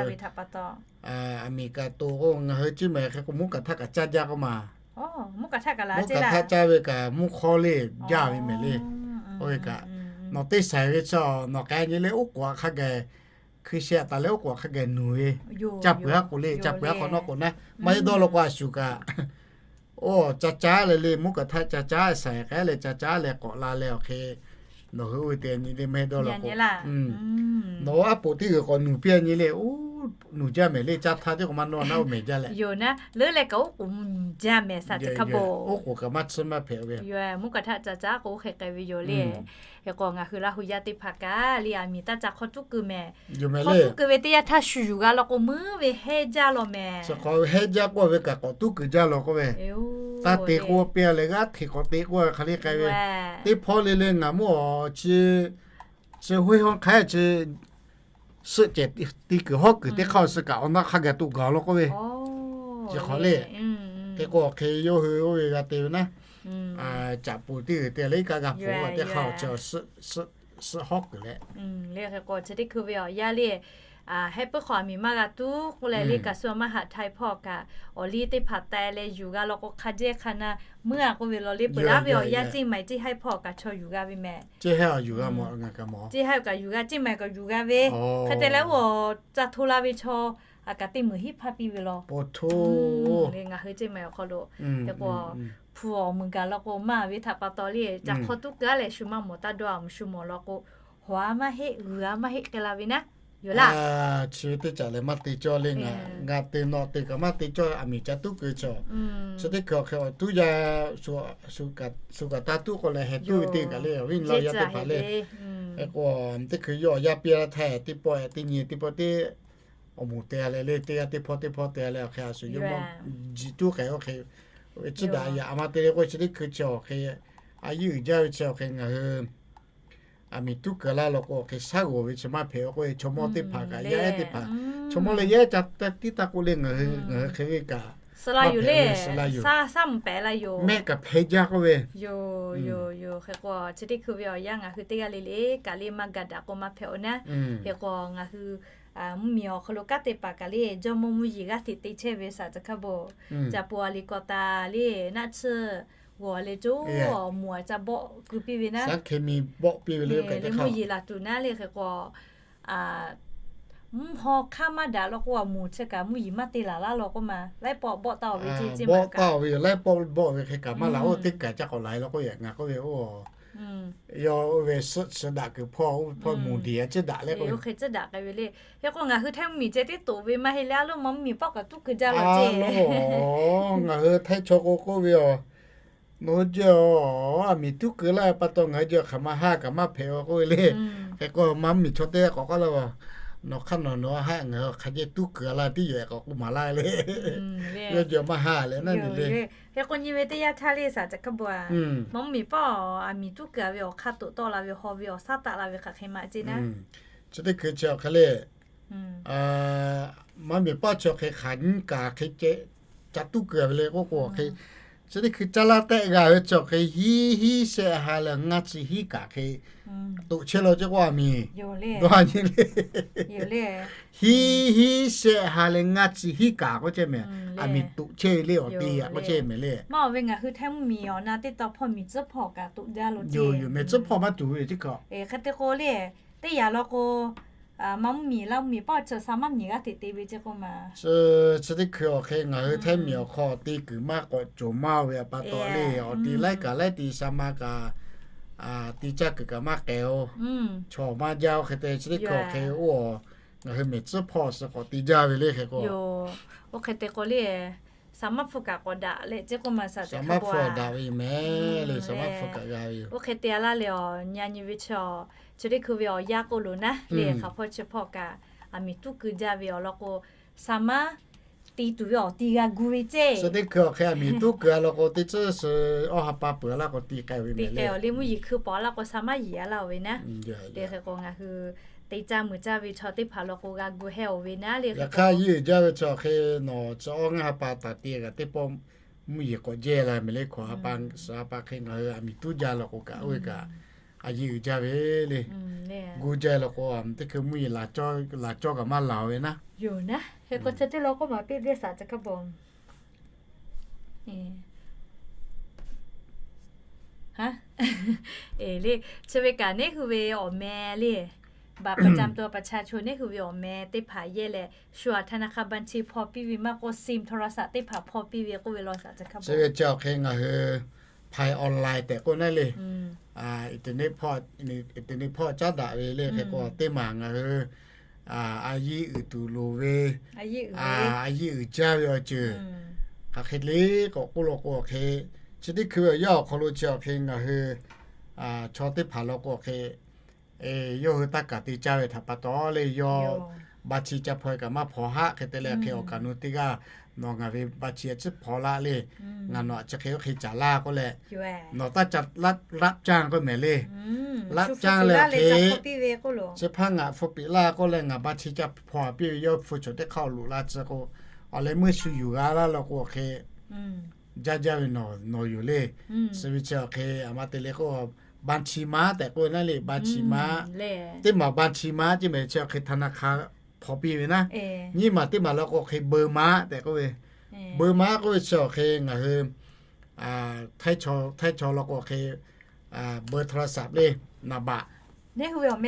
a miˬ kaꞈ toꞈ k'o ngaˬ hui ciˉ mehˍ hk'e k'o mvuhˇ kaꞈ htaˇ kaꞈ caˇ jaˇ k'oˆ ma. Mvuhˇ kaꞈ htaˇ caˇ ve kaꞈ mvuhˇ hk'aw le jaˇ ve mehˍ le. Oˇ ve kaꞈ, nawˬ teˇ shaiˍ ve chi nawˬ k'ai nyi le oˉ k'oˍ hk'a gaˬ, hkui sheh taˍ leh oˉ k'oˍ hk'a gaˬ nuˬ ve, ca peuˬ haˉ k'o le, ca peuˬ haˉ hk'awꞈ nawˉ k'o naˉ, maˇ heˆ dawˇ law k'o a shu kaꞈ oˇ ca caˉ leh le, mvuhˇ kaꞈ htaˇ ca caˉ shaiˍ k'ai leh ca caˉ leh k'awꞈ la leh awˬ hk'e, nawˬ hui oˇ ve te nyi le maˇ heˆ dawˇ law k'o, nawˬ aˉ poꞈ teˇ g'uiˬ k'awꞈ nuˬ piˇ a nyi le, oˇ nuˬ jaˇ mehˍ le, caˇ htaˇ tiˉ k'o maˇ nawˇ naˉ oˇ mehˍ jaˇ leh. Yoˬ naˉ, leuˉ leh kaꞈ oˉ k'oˍ nuˬ jaˇ mehˍ saˍ chi hk'a bvuhꞈ. Oˉ k'oˍ kaꞈ maˇ tsuhˇ maˇ hpehꞈ ve. Mvuhˇ kaꞈ htaˇ ca caˉ k'o oˇ hk'e k'ai ve yoˬ le. Hk'e k'o ngaˬ hui Laˇ hu yaˇ teˇ hpaˍ kaꞈ le a miˬ taˇ ca hk'aw tuˉ keu mehˍ. Hk'aw tuˉ keu ve teˇ yanˇ htaˇ shu yuˬ g'a law k'o meuˉ ve hehnˇ jaˇ law mehˍ. Chi hk'aw hehnˇ jaˇ k'oˆ ve kaꞈ k'awꞈ tuˉ keu jaˇ law k'oˆ ve, taˇ te k'oˆ piˇ leh g'aˇ hteꞈ k'awꞈ te k'oˆ ve hk'aˬ le k'ai ve. Teˇ hpawˇ le le ngaˬ mvuhˇ awˬ chi, chi hoˆ hawˇ hk'aˉ chi suhˆ cehˬ ti kuiˬ hawˉ kuiˬ teˇ hk'aˇ suh kaꞈ awˬ na hk'a gaˬ toꞈ gaˬ law k'oˆ ve. Chi hk'aw le, hk'e k'o hk'e yawˇ hui oˇ ve g'a te ve naˉ, caꞈ poˬ teˇ g'uiˬ te leh iˉ kaˆ g'a poˬ teˇ hk'aˇ chi suhˆ hawˉ kuiˬ leh. Le hk'e k'o chi teˇ hkui ve awˬ yaˇ le, Heh puiˉ hk'aw aˬ miˍ maˇ g'a tuˉ k'oˆ leh le, kaꞈ suh maˇ haꞈ htaiˍ hpawˇ kaꞈ awˬ liˇ teˇ hpaˍ teh leh yuˬ g'a law k'o hk'a jehˇ hk'a na meuˇ a k'oˆ ve law le, peuˬ daꞈ ve awˬ yanˇ ceˇ maiˍ ceˇ haiˉ hpawˇ kaꞈ chaw yuˬ g'a ve mehˍ. Ceˇ haiˉ kaꞈ yuˬ g'a, ceˇ maiˍ kaꞈ yuˬ g'a ve. Hk'e te leh oˇ ca hto la ve chaw a kaꞈ teˇ meunˍ hiˉ hpaˇ piˇ ve law. Ngaˬ hui ceˇ maiˍ awˬ hk'aw lo hk'e k'o, hpu awˬ meunˍ gaˬ law k'o maˇ ve htaꞈ pa taw le, ca hk'aw tuˉ keu a leh shu maˇ mawˬ taˇ dawˇ a, mawˬ shu mawˬ law k'o, hawˍ a maˇ heˆ, g'uiˬ a maˇ heˆ k'ai la ve naˉ yoˬ laˇ. Chi ve teˇ caꞈ lehˬ maˇ te cawˇ le, ngaˬ te nawˬ te kaꞈ maˇ te cawˇ, aˬ miˍ ca tuˉ keu chaw. Chi teˇ hkui awˬ hk'e awˬ tuˉ yaˇ shu kaꞈ taˇ tuˉ k'oˆ leh heh tuˉ ve teˇ kaꞈ le, awˬ viˉ awˬ nyi yaˇ teˇ hpaˍ le. Hk'e k'o, teˇ hkui yawˇ awˬ yaˇ piˇ laˇ htaˇ, teˇ pawˆ teˇ nyi teˇ pawˆ teˇ awˬ moˍ te leh le, teˇ g'aˇ teˇ hpawˇ teˇ hpawˇ te leh awˬ hk'e a shu yawˇ maˇ jiˬ tuˉ k'ai oˇ hk'e, chi daꞈ yaꞈ a ma te le k'o, chi teˇ hkui chi awˬ hk'e a yeˇ uiˍ jaˇ ve chi awˬ hk'e ngaˬ hui aˬ miˍ tuˉ keu laˇ law k'o, awˬ hk'e shaˉ g'awˬ ve chi maˇ hpehꞈ k'oˆ ve, chaw mawˇ teˇ hpaˍ kaꞈ yaˇ ehˉ teˇ hpaˍ, chaw mawˇ leh yaˇ ehˉ ca tiˉ taˇ k'oˆ le, ngaˬ hui ngaˬ hui hk'e ve kaꞈ maˇ hpehꞈ ve, suh laˇ yoˬ. Mehˆ kaꞈ hpeh jaˇ k'oˆ ve yoˬ. Yoˬ yoˬ. Hk'e k'o chi teˇ hkui ve awˬ yanˇ ngaˬ hui teˇ g'aˇ le le kaꞈ le maˇ ga daꞈ k'o maˇ hpehꞈ oˬ naˉ. Hk'e k'o ngaˬ hui mvuhˇmiˬ awˬ hk'aw lo kanˉ te paˍ kaꞈ le jawˇmawˇ mvuhˇ yeˬ g'aˇ hteꞈ te chehˇ ve saˍ ca hk'a bawˬ, ca pu a liꞈ k'awꞈ taˍ le, naˆ tsuhˇ g'awˬ le coˇ awˬ moˍ a ca bawˆ keu piˇ ve naˉ. Mvuhˇ yeˬ laˬ tuˬ naˉ le hk'e k'o, mvuhˇ haw hk'aˇ maˇ daꞈ law k'o, awˬ moˍ chi kaꞈ mvuhˇ yeˬ maˇ te laˬ laˇ law k'oˆ ma, laiˉ pawˆ bawˆ taˍ ve ceˇ, bawˆ taˍ ve yoˬ, laiˉ pawˆ bawˆ ve hk'e kaꞈ maˇ laˬ oˇ teˇ kaˬ ca k'awꞈ la e law k'oˆ ve ngaˬ k'oˆ ve oˇ yawˇ oˇ ve suhˆ chi daꞈ kuiˬ hpawˇ oˇ ve hpawˇ moˍ deˬ a ciˉ daꞈ leh k'o, oˇ hk'e ciˉ daꞈ k'ai ve le. Hk'e k'o ngaˬ hui htaiˇ mvuhˇmiˬ ceh tiˉ toꞈ ve maˇ heˆ leh, a loˉ ma mvuhˇmiˬ pawˆ kaꞈ tuˉ keu jaˇ law ceˇ. Ngaˬ hui htaiˇ chaw k'o k'oˆ ve aˬ, nawˬ hui jeh aˬ miˬ tuˉ keu laˇ pa taw ngaˬ hui jeh hk'aˬ ma haˇ kaꞈ maˇ hpehꞈ a k'oˆ ve le. Hk'e k'o ma mvuhˇmiˬ chaw teˇ g'aˇ k'awꞈ k'oˆ laˇ, nawˬ hk'aˇ nawˬ nawˬ haˆ ngaˬ hui hk'a jehˇ tuˉ keu a laˇ tiˉ yoˬ k'awꞈ k'oˆ maˍ laˇ le. Yawˇ jeh maˇ haˇ leh naˉ le. Hk'e k'o nyi ve teˇ yanˇ htaˇ le saˍ ca hk'a bawˬ a, ma mvuhˇmiˬ pawˆ aˬ miˬ tuˉ keu a ve awˬ hk'aˇ toꞈ tawˆ la ve haw ve awˬ shaˉ taˆ la ve hk'aˬ hk'e ma ceˇ naˉ. Chi teˇ hkui chi awˬ hk'e le, ma mvuhˇmiˬ pawˆ chi awˬ hk'e hk'aˬ nyiˇ kaˬ hk'e ca tuˉ keu a ve le k'oˆ k'o, awˬ hk'e chi teˇ hkui caˇ laˇ tehˆ g'a ve chi awˬ hk'e hiˉ hiˉ shehˆ ha leh ngaˇ chi hiˉ kaꞈ hk'e toꞈ chehˇ law ceˇ k'o, aˬ miˬ dawˇ nyi le. Hiˉ hiˉ shehˆ ha leh ngaˇ chi hiˉ kaꞈ k'oˆ chehˇ mehˍ. Aˬ miˬ toꞈ chehˇ ve le awˬ te a k'oˆ chehˇ mehˍ le. Maˇ awˬ ve ngaˬ hui htaiˇ mvuhˇmiˬ awˬ na teˇ taw hpawˇ miˬ tcuhˉ hpawˇ kaꞈ toꞈ jaˇ lo ceˇ. Yoˬ yoˬ, miˬ tcuhˉ hpawˇ maˇ tuˬ ve ceˇ kaꞈ. Hk'e te k'o le, teˇ yanˇ law k'o, ma mvuhˇmiˬ laˇ mvuhˇmiˬ pawˆ chi sa maˇ miˬ g'aˇ hteꞈ te ve ceˇ k'oˆ ma. Chi teˇ hkui awˬ hk'e ngaˬ hui htaiˇ miˬ awˬ hk'aw te kuiˬ maˇ k'awꞈ cawˬ maˇ ve pa taw le, awˬ te laiˉ kaꞈ laiˉ te sa ma kaꞈ te caˇ kuiˬ kaꞈ maˇ k'ai oˬ. Chaw maˇ jaˇ oˇ hk'e te chi teˇ hkui awˬ hk'e oˇ ngaˬ hui miˬ tcuhˉ hpawˇ suh k'awꞈ te jaˇ ve le hk'e k'o. Oˇ hk'e te k'o le, sa maˇ hpfuhˇ kaꞈ k'awꞈ daꞈ leh ceˇ k'oˆ ma saˍ ca hk'a bawˬ a. Daꞈ ve yoˬ mehˍ le, sa maˇ hpfuhˇ kaꞈ g'a ve yoˬ. Oˇ hk'e te a laˇ le, awˬ nyi a nyi ve chi, chi teˇ hkui ve awˬ yanˇ k'oˆ lo naˉ le, hk'aˬ hpawˇ chi hpawˇ kaꞈ aˬ miˬ tuˉ keu jaˇ ve awˬ lawn k'o, sa maˇ te tuˬ ve awˬ ti g'a gu ve ceˇ. Chi teˇ hkui awˬ hk'e aˬ miˬ tuˉ keu a law k'o, teˇ tcuhˉ suh awˇ ha pa peuˬ a laˇ k'o te k'ai ve mehˍ le. Awˬ liˇ mvuhˇ yeˬ hkui pawˬ a laˇ k'o, sa maˇ yeˬ a laˇ oˬ ve naˉ. Hk'e k'o ngaˬ hui te caˇ mui caˇ ve chaw teˇ hpaˍ law k'o g'a gu heh oˬ ve naˉ le. Yaꞈ hk'aˇ yeˇ uiˍ jaˇ ve chi awˬ hk'e nawˬ chi awˇ ngaˇ ha pa taˍ te g'a teˇ pawˆ mvuhˇ yeˬ k'awꞈ jehˇ la mehˍ le, hk'aˬ ha pa suh ha pa hk'e ngaˬ hui aˬ miˬ tuˉ jaˇ law k'o kaꞈ oˇ ve kaꞈ a yeˇ uiˍ jaˇ ve le. Gu jaˇ law k'o, teˇ hkui mvuhˇ yeˬ laˬ cawˇ kaꞈ maˇ laˬ oˬ ve naˉ. Yoˬ naˉ, hk'e k'o chi teˇ law k'oˆ maˍ piˇ le saˍ ca hk'a bawˬ. Chi ve kaꞈ neˉ hui ve awˬ meh le, บัตรประจำตัวประชาชน neˉ hui ve awˬ meh teˇ hpaˍ yehˇ leh, shu a ธนาคาร บัญชี hpaw piˇ ve maˇ k'oˆ, sim โทรศัพท์ teˇ hpaˍ hpaw piˇ ve k'oˆ ve law saˍ ca hk'a bawˬ. Chi ve chi awˬ hk'e ngaˬ hui ไพร์ออนไลน์ tehꞈ k'oˆ naˉ le, internet hpaw, internet hpaw caˉ daꞈ ve le hk'e k'o teˇ maˬ ngaˬ hui a yeˇ uiˍ tuˬ loˍ ve, a yeˇ uiˍ jaˇ ve awˬ ceuˬ hk'aˬ hk'e le k'awꞈ k'oˆ law k'o awˬ hk'e, chi teˇ hkui ve awˬ yanˇ awˬ hk'aw lo chi awˬ hk'e ngaˬ hui chaw teˇ hpaˍ law k'o awˬ hk'e yawˇ hui taˇ kaˍ te caˇ ve htaꞈ pa taw le, yawˇ บัญชี ca hpaw kaꞈ maˇ hpaw haˆ hk'e te leh hk'e awˬ kaˍ nu teˇ g'aˇ nawˬ ngaˬ ve บัญชี a ciˉ hpaw laˇ le, ngaˬ nawˬ a chi hk'e oˇ hk'e caˍ laˇ k'oˆ leh, nawˬ taˇ ca รับจ้าง k'oˆ mehˍ le. รับจ้าง leh hk'e chi hpaˇ ngaˬ hpu piꞈ laˇ k'oˆ leh ngaˬ บัญชี ca hpaw piˇ ve yawˇ hpu chaw teˇ hk'aˇ awˬ loꞈ la tcuh k'o, awˬ leh meuˇ shu yuˬ g'a laˇ law k'o hk'e jaˇ jaˇ ve nawˬ yoˬ le. Chi ve chi awˬ hk'e aˬ ma te le k'o, บัญชีม้า tehꞈ k'oˆ ve naˉ le, บัญชีม้า. Teˇ maˬ บัญชีม้า ceˇ mehˍ chi awˬ hk'e ธนาคาร hk'awꞈ piˇ ve naˉ. Nyiˇ maˬ teˇ maˬ la k'o hk'e เบอร์ maˉ tehꞈ k'oˆ ve, เบอร์ maˉ k'oˆ ve chi awˬ hk'e ngaˬ hui htaiˇ chaw la k'o hk'e เบอร์โทรศัพท์ le, naˍ baꞈ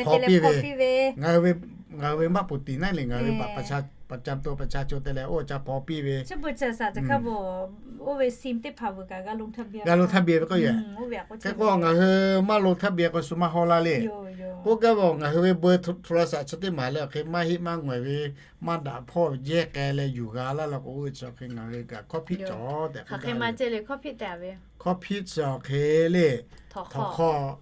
hpaw piˇ ve, ngaˬ hui ve maˆ poˍ tiˍ naˉ le, ngaˬ hui ve บัตรประจำตัวประชาชน te leh oˇ ca hpaw piˇ ve, g'a ลงทะเบียน ve k'oˆ yoˬ. Hk'e k'o ngaˬ hui maˇ ลงทะเบียน k'o shu maˇ haw laˇ le. K'oˆ gaˇ ve ngaˬ hui ve เบอร์โทรศัพท์ chi teˇ maˬ leh awˬ hk'e maˇ heˆ maˇ ngawehˬ ve, maˇ daꞈ hpawˇ jehˇ k'ai leh yuˬ g'a laˇ la k'o, oˇ ve chi awˬ hk'e ngaˬ hui kaꞈ hkawˇ hpiˆ cawˬ tehꞈ k'oˆ gaˇ ve. Hkawˇ hpiˆ chi awˬ hk'e le, htawnˍ hk'aw,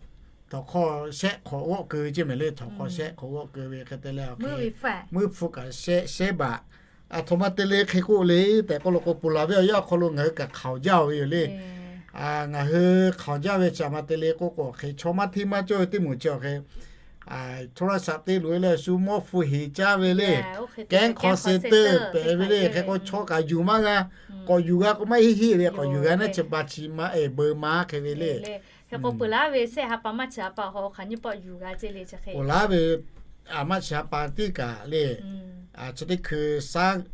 htawnˍ hk'aw shehˆ hk'awꞈ g'awˆ keu ve ceˇ mehˍ le. Htawnˍ hk'aw shehˆ hk'awꞈ g'awˆ keu ve hk'e te leh awˬ hk'e, mvuhˇ hpfuhˇ kaꞈ shehˆ baꞈ. Aˬ htoꞈ ma te le hk'e k'oˆ le tehꞈ k'oˆ la k'o, ponˬ laˬ ve awˬ yanˇ awˬ hk'aw lo ngaˬ hui kaꞈ hk'aoˍ jaˇ ve yoˬ le. Ngaˬ hui hk'aoˍ jaˇ ve chi aˬ ma te le k'oˆ k'o, awˬ hk'e chaw maˇ hteˇ maˇ cawˇ ve teˇ moˍ chi awˬ hk'e โทรศัพท์ te loꞈ e leh shu mawˇ hpu heˍ caˇ ve le. Kehˉ hk'aw se teˇ pehˍ ve le. Hk'e k'o chaw kaꞈ yuˬ maˇ g'a. K'awꞈ yuˬ g'a k'o maˇ heˆ heˆ ve, k'awꞈ yuˬ g'a naˉ chi บัญชี maˇ e เบอร์ maˉ hk'e ve le. Hk'e k'o peuˬ laˇ ve shehˆ ha pa maˇ chi ha pa haw hk'aˬ nyiˇ pawˆ yuˬ g'a ceˇ le chi hk'e. Peuˬ laˇ ve aˬ maˇ chi ha pa tiˉ kaꞈ le, chi teˇ hkui saˉ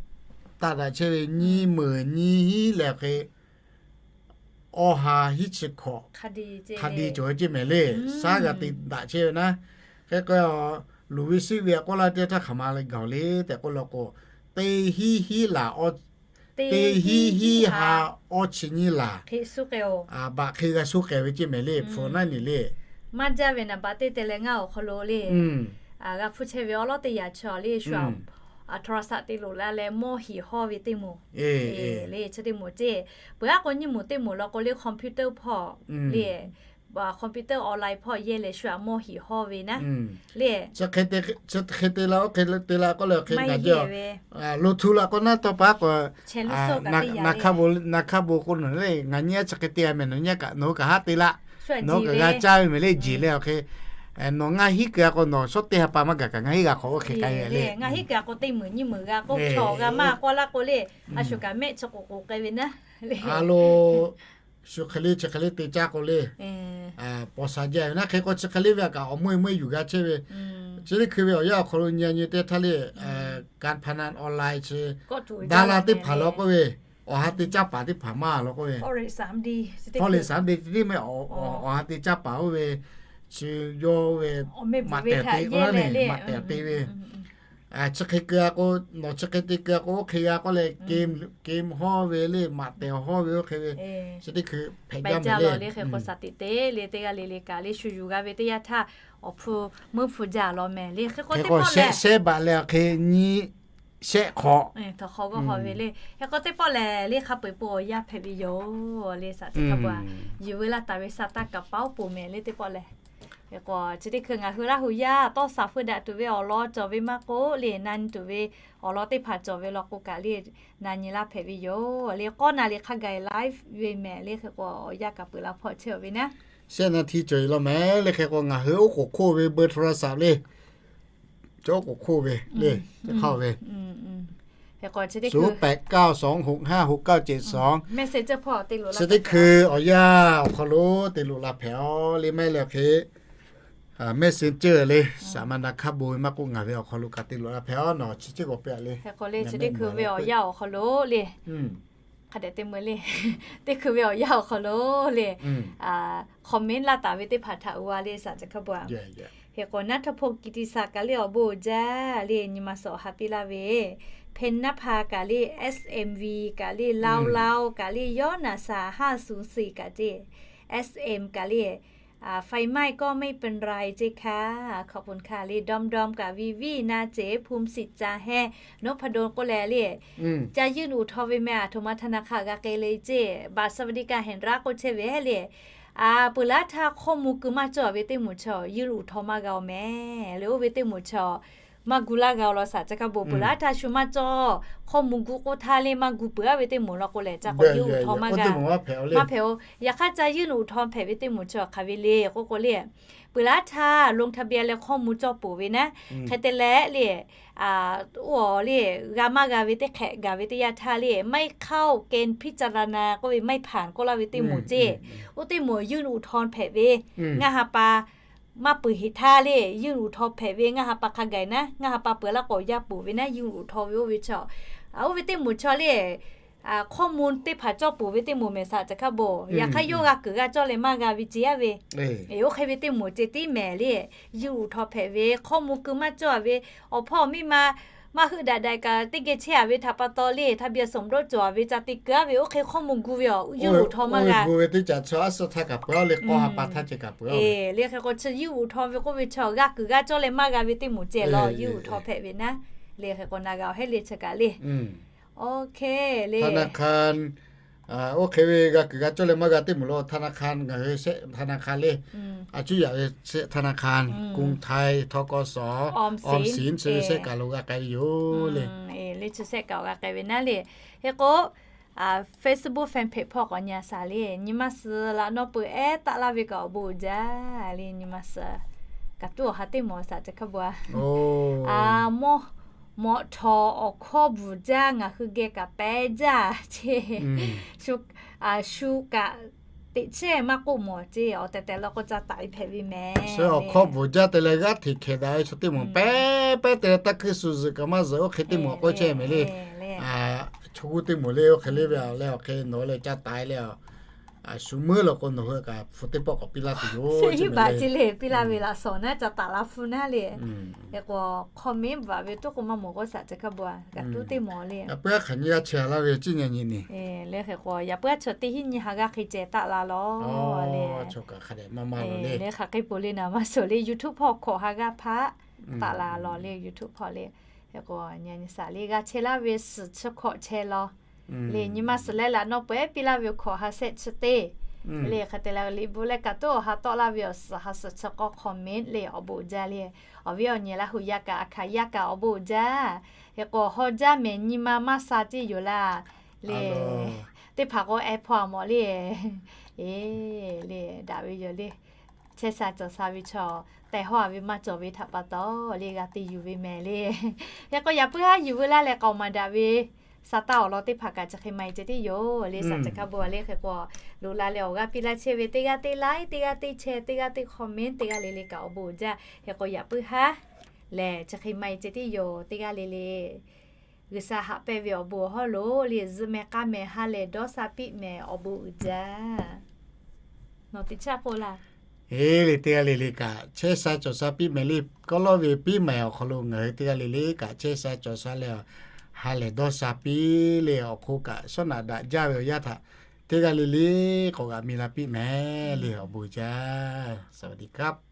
taˇ daꞈ chehˇ ve nyiˇ meunˍ nyiˇ hinˉ leh awˬ hk'e awˬ ha hiˉ chi hkawꞈ hk'a de cawˬ ve ceˇ mehˍ le. Saˉ g'a te daꞈ chehˇ ve naˉ. Hk'e k'o, luˬ ve suˉ ve a k'oˆ laˇ teˇ htaˇ hk'aˬ ma le gaˬ le tehꞈ k'oˆ la k'o, teˇ hinˉ hinˉ laˬ, teˇ hinˉ hinˉ ha awˇ chi nyiˇ laˬ, baꞈ hk'e g'a suh k'ai ve ceˇ mehˍ le. Hpu naˉ niˬ le, maˇ jaˇ ve naˍ baꞈ teˇ te leh ngaˇ awˬ hk'aw lo le, g'a hpuˇ chehˇ ve awˉ lawˉ teˇ yaꞈ chi le shu aˬ โทรศัพท์ te loꞈ la leh mawˇ heˍ hawˇ ve teˇ moˍ le, chi teˇ moˍ ceˇ. Peuˬ aˉ k'o nyiˇ moˍ teˇ moˍ la k'o le คอมพิวเตอร์ hpawˇ le, คอมพิวเตอร์ ออนไลน์ hpawˇ yehˇ leh shu aˬ mawˇ heˍ hawˇ ve naˉ le. Chi hk'e te la, oˇ hk'e te la k'oˆ le, hk'e ngaˬ jawˇ lo htu la k'o naˉ tawˇ pa k'o, na hkaˇ bon k'o nawˬ le, ngaˬ nyi a chi hk'e te a mehˍ, nawˬ nyi kaꞈ nawˬ hui kaꞈ haˉ te laˇ. Nawˬ hui kaꞈ g'a caˇ ve mehˍ le, jeˬ leh awˬ hk'e nawˬ ngaˇ hinˉ keu a k'o nawˬ shawˉ teˇ ha pa maˇ gaˬ kaꞈ ngaˇ hinˉ g'a hk'awꞈ oˇ hk'e k'ai le. Ngaˇ hinˉ keu a k'o teˇ meunˍ nyiˇ meunˍ g'a k'oˆ chaw g'a maˇ k'awˇ laˇ k'o le, a shu kaꞈ mehˆ chi k'oˍ k'oˍ k'ai ve naˉ le. A lo, shu hk'e le chi hk'e le te caˇ k'o le, paw sha jaˇ ve naˉ. Hk'e k'o chi hk'e le ve a kaꞈ awˬ meuˇ meuˇ yuˬ g'a chehˇ ve, chi teˇ hkui ve awˬ yanˇ awˬ hk'aw lo nyi a nyi teˇ htaˇ le, การพนันออนไลน์ chi daˇ laˇ teˇ hpaˍ la k'oˆ ve, awˬ ha te caˇ paˍ teˇ hpaˍ maˇ la k'oˆ ve, forex สามดี teˇ mehˍ, awˬ ha te caˇ paˍ oˇ ve chi yawˇ ve maꞈ tehˬ te k'o le, maꞈ tehˬ te ve, chi hk'e keu a k'o, nawˬ chi hk'e te keu a k'o oˇ hk'e g'a k'oˆ leh, game hawˇ ve le, maꞈ tehˬ hawˇ ve oˇ hk'e ve, chi teˇ hkui hpehꞈ jaˇ mehˍ le. Hk'e k'o shaˍ tiꞈ te le teˇ g'aˇ le le kaꞈ le shu yuˬ g'a ve teˇ yanˇ htaˇ awˬ hpu meuˇ hpu jaˇ law mehˍ le. Hk'e k'o teˇ pawˆ lehˬ, shehˆ baꞈ leh awˬ hk'e nyiˇ shehˆ hk'awꞈ, htawnˍ hk'aw g'awˇ haw ve le. Hk'e k'o teˇ pawˆ lehˬ le hk'a peu-eˬ po awˬ yaˇ hpehꞈ ve yoˬ le. Shaˍ tiꞈ hk'a peu-eˬ yuˬ ve laˇ taˍ ve shaˍ taˇ kaꞈ paoˉ poˬ mehˍ le teˇ pawˆ lehˬ. Hk'e k'o chi teˇ hkui ngaˬ hui Laˇ hu yaˇ tawˇ shaˍ feu daꞈ tuˬ ve awˬ lawn cawˬ ve maˇ k'oˆ le, na nyi tuˬ ve awˬ lawn teˇ hpaˍ cawˬ ve law k'o kaꞈ le, na nyi laˇ hpehꞈ ve yoˬ le. K'awˇ na le hk'a gaˬ live ve mehˍ le. Hk'e k'o awˬ yaˇ kaꞈ peuˬ la hpawˇ chehˇ ve naˉ. Shehˆ naˍ htiˇ cawˬ e law mehˍ le. Hk'e k'o ngaˬ hui oˉ k'oˍ hkoˇ ve เบอร์โทรศัพท์ le, cawˇ k'oˍ hkoˇ ve le, chi hk'aˇ ve ศูนย์แปดเก้าสองหกห้าหกเก้าเจ็ดสอง chi teˇ hkui awˬ yanˇ awˬ hk'aw lo te loꞈ la hpehꞈ-oˬ le. Maˇ heˆ leh hk'e Messenger le, saˍ ma na hkaˇ bon ve maˇ k'oˆ ngaˬ ve awˬ hk'aw lo kaꞈ te loꞈ la hpehꞈ-oˬ. Nawˬ chi ceuˬ k'awꞈ pe-a le. Hk'e k'o le chi teˇ hkui ve awˬ yanˇ awˬ hk'aw lo le, hk'a dehꞈ te meuˇ le, teˇ hkui ve awˬ yanˇ awˬ hk'aw lo le, comment laˇ taˍ ve teˇ hpaˍ htaꞈ uiˍ a le shaˍ tiꞈ hk'a peu-a. Hk'e k'o naˉ htaˇ hpo kiˍ tiꞈ shaˍ kaꞈ le awˬ bon uiˍ jaˇ le, nyi ma sawꞈ ha piˇ laˇ ve, Hpeꞈ naˉ hpa kaꞈ le, S M V kaꞈ le, Lao Lao kaꞈ le, yawˇ naˍ shaˍ haˇ suˍ siˍ kaꞈ te, S M kaꞈ le ไฟไหม้ก็ไม่เป็นไร ceˇ hkaˇ, ขอบคุณค่ะ le, Dawˇ dawˇ kaꞈ วิวิ na ceˍ, ภูมิสิทธิ์ ca heh, นพดล k'oˆ leh le, ca ยื่นอุทธรณ์ ve meh, aˬ htoꞈ ma ธนาคาร g'a k'ai le ceˇ, บัตรสวัสดิการแห่งรัฐ k'oˆ chehˇ ve le. Peuˬ laˇ htaˇ hkawˇ mvuh keu maˇ cawˬ ve teˇ moˍ chaw ยื่นอุทธรณ์ maˇ g'a-oˬ meh le. Oˇ ve teˇ moˍ chaw maˇ gu laˇ g'a-oˬ law shaˍ tiꞈ hk'a peu-eˬ. Peuˬ laˇ htaˇ shu maˇ cawˬ, hkawˇ mvuh gu k'oˆ htaˇ le maˇ gu peuˬ-a ve teˇ moˍ law k'o lehˬ, ca k'awꞈ ยื่นอุทธรณ์ maˇ g'a, maˇ hpehꞈ-oˬ. Yaꞈ hk'aˇ ca ยื่นอุทธรณ์ hpehꞈ ve teˇ moˍ chaw hk'aˬ ve le k'oˆ k'o le, peuˬ laˇ htaˇ ลงทะเบียน leh hkawˇ mvuh cawˇ peuˬ ve naˉ. Hk'e te leh le, oˇ le, g'a maˇ g'a ve teˇ hk'ehꞈ gaˬ ve teˇ yanˇ htaˇ le, ไม่เข้าเกณฑ์พิจารณา k'oˆ ve ไม่ผ่าน k'oˆ laˇ ve teˇ moˍ ceˇ. Oˇ teˇ moˍ ยื่นอุทธรณ์ hpehꞈ ve, ngaˇ ha pa maˇ peuˬ heˍ htaˇ le, ยื่นอุทธรณ์ hpehꞈ ve ngaˇ ha pa hk'a gaˬ naˉ, ngaˇ ha pa peuˬ laˇ k'o yaˇ peuˬ ve naˉ, ยื่นอุทธรณ์ ve oˇ ve chaw, oˇ ve teˇ moˍ chaw le, ข้อมูล teˇ hpaˍ cawˇ peuˬ ve teˇ moˍ mehˬ shaˍ ca hkaˇ bon. Yaꞈ hk'aˇ yawˇ g'a kuiˬ g'a cawˇ leh maˇ g'a ve ce yaˇ ve, oˇ hk'e ve teˇ moˍ ce tiˉ mehˍ le, ยื่นอุทธรณ์ hpehꞈ ve ข้อมูล keu maˇ cawˇ ve, awˬ hpawˇ miˇ ma maˇ heuˆ daꞈ daꞈ kaꞈ teˇ geh chehˇ a ve htaꞈ pa taw le, ทะเบียนสมรส cawˬ a ve ca te keu a ve oˇ hk'e ข้อมูล gu ve awˬ ยื่นอุทธรณ์ maˇ g'a ve teˇ caꞈ chaw aˉ suhˉ htaˇ kaꞈ peuˬ a le, k'awˇ ha pa htaˇ ceh kaꞈ peuˬ a le. Le hk'e k'o chi ยื่นอุทธรณ์ ve k'oˆ ve chaw g'a kuiˬ g'a cawˇ leh maˇ g'a ve teˇ moˍ ceh lawˬ, ยื่นอุทธรณ์ hpehꞈ ve naˉ. Le hk'e k'o na g'a awˬ heˆ le chi kaꞈ le. Oˇ hk'e le, ธนาคาร oˇ hk'e ve g'a kuiˬ g'a cawˇ leh maˇ g'a teˇ moˍ lo ธนาคาร ngaˬ hui shehˆ ธนาคาร le, a cuˇ yaꞈ ve shehˆ ธนาคาร, กรุงไทย, ธ.ก.ส, ออมสิน chi ve shehˆ kaꞈ lo g'a k'ai ve yoˬ le. Le chi shehˆ kaꞈ g'a k'ai ve naˉ le. Hk'e k'o Facebook fan page hpawˇ k'awꞈ nyi a shaˍ le, nyi ma suhˍ laꞈ nawˉ peuˬ ehˉ taˆ laˇ ve kaꞈ awˬ bon uiˍ jaˇ le, nyi ma suhˍ. Kaꞈ tuˉ awˬ ha teˇ moˍ shaˍ ca hkaˇ bon a. Mawˇ, mawꞈ htawˍ awˬ hkawˇ bvuhˬ jaˇ, ngaˬ hui geh kaꞈ pehˉ jaˇ ce. Shu kaꞈ teꞈ chehˇ maˇ k'oˆ mawˬ ce, awˬ tehˬ tehˬ law k'o ca taˍ ve hpehꞈ ve mehˍ. Awˬ hkawˇ bvuhˬ jaˇ te leh g'aˇ hteꞈ hkehˍ daꞈ ve chaw teˇ moˍ pehˉ pehˉ te leh taˇ hkuiˇ suh zuhꞈ kaꞈ maˇ zuhꞈ oˇ hk'e teˇ moˍ k'oˆ chehˇ mehˍ le. Chaw g'uˇ teˇ moˍ le oˇ hk'e le ve a leh awˬ hk'e nawˬ leh ca taˍ leh a, shu meuˉ law k'o nawˬ hui kaꞈ hpu teˇ pawˆ k'awꞈ piˇ laˇ tuˬ yoˬ. Hiˉ baꞈ ce le, piˇ laˇ ve laꞈ shawˍ naˉ ca taˍ la hpu naˉ le. Hk'e k'o comment bvuhꞈ ve tuˉ k'o maˇ mawˬ k'o shaˍ ca hkaˇ bon a, kaꞈ tuˉ teˇ moˍ le. Yaꞈ puiˉ a hk'aˬ nyi g'a chehˇ laˇ ve ceˇ nyi nyi ni. Le hk'e k'o yaꞈ puiˉ a chaw teˇ hinˉ nyi ha g'aˇ hk'e ceh taˆ la lawˬ le. Chaw kaꞈ hk'a dehꞈ maˇ maˇ lo le. Hk'aˬ hk'e po le naˍ maˇ shuˍ le, YouTube hpawˇ hkawꞈ ha g'aˇ hpaˆ taˆ la lawˬ le, YouTube hpawˇ le. Hk'e k'o nyi nyi shaˍ le g'a chehˇ laˇ ve suhˍ chi hkawꞈ chehˇ lawˬ le, nyi ma suhˍ leh laꞈ nawˉ peuˬ ehˉ piˇ laˇ ve awˬ hkawꞈ ha shehˆ chi teˇ le. Hk'e te leh liꞈ bvuhꞈ leh kaꞈ tuˉ awˬ ha tawˆ laˇ ve awˬ suhˍ ha suhˍ chi k'awˇ comment le awˬ bon uiˍ jaˇ le. Awˬ viˉ awˬ nyi Laˇ huˍ yaˇ kaꞈ a hkaˍ yaˇ kaꞈ awˬ bon uiˍ jaˇ. Hk'e k'o haw jaˇ mehˍ nyi ma maˇ sha ceˇ yoˬ laˇ le. Teˇ hpaˍ k'o ehˉ hpawˇ a mawˬ le. E, le daꞈ ve yoˬ le. Chehˇ sha cawˬ sha ve chaw tehˬ hawˇ a ve maˇ cawˬ ve htaꞈ pa taw le g'a te yuˬ ve mehˍ le. Hk'e k'o yaꞈ puiˉ haˉ yuˬ veu laˇ leh k'aoˍ maˍ daꞈ ve sa taˇ awˬ lawn teˇ hpaˍ kaꞈ chi hk'e maˇ e ceh tiˉ yoˬ le. Shaˍ ca hkaˇ bon a le hk'e k'o loꞈ la leh awˬ g'aˇ piˇ laˇ chehˇ ve teˇ g'aˇ teˇ like, teˇ g'aˇ teˇ share, teˇ g'aˇ teˇ comment, teˇ g'aˇ le le kaꞈ awˬ bon uiˍ jaˇ. Hk'e k'o yaꞈ puiˉ haˉ lehˬ chi hk'e maˇ e ceh tiˉ yoˬ, teˇ g'aˇ le le G'uiˬsha haꞈ pehnˇ ve awˬ bon awˬ hawˉ lo le zuhꞈ meh k'aˇ meh ha lehˬ dawˇ sha piˇ mehˍ awˬ bon uiˍ jaˇ. Nawˬ teꞈ chiˉ k'oˆ laˇ. Eˬ le, teˇ g'aˇ le le kaꞈ chehˇ sha cawˬ sha piˇ mehˍ le. Kawˆ lawˇ ve piˇ mehˍ awˬ hk'aw lo ngaˬ hui teˇ g'aˇ le le kaꞈ chehˇ sha cawˬ sha leh, ha lehˬ dawˇ sha piˇ le awˬ hk'oˆ kaꞈ shawˉ naꞈ daꞈ jaˇ ve awˬ yanˇ htaꞈ teˇ g'aˇ le le k'awꞈ g'aꞈ mi la piˇ mehˍ le awˬ bon uiˍ jaˇ. สวัสดีครับ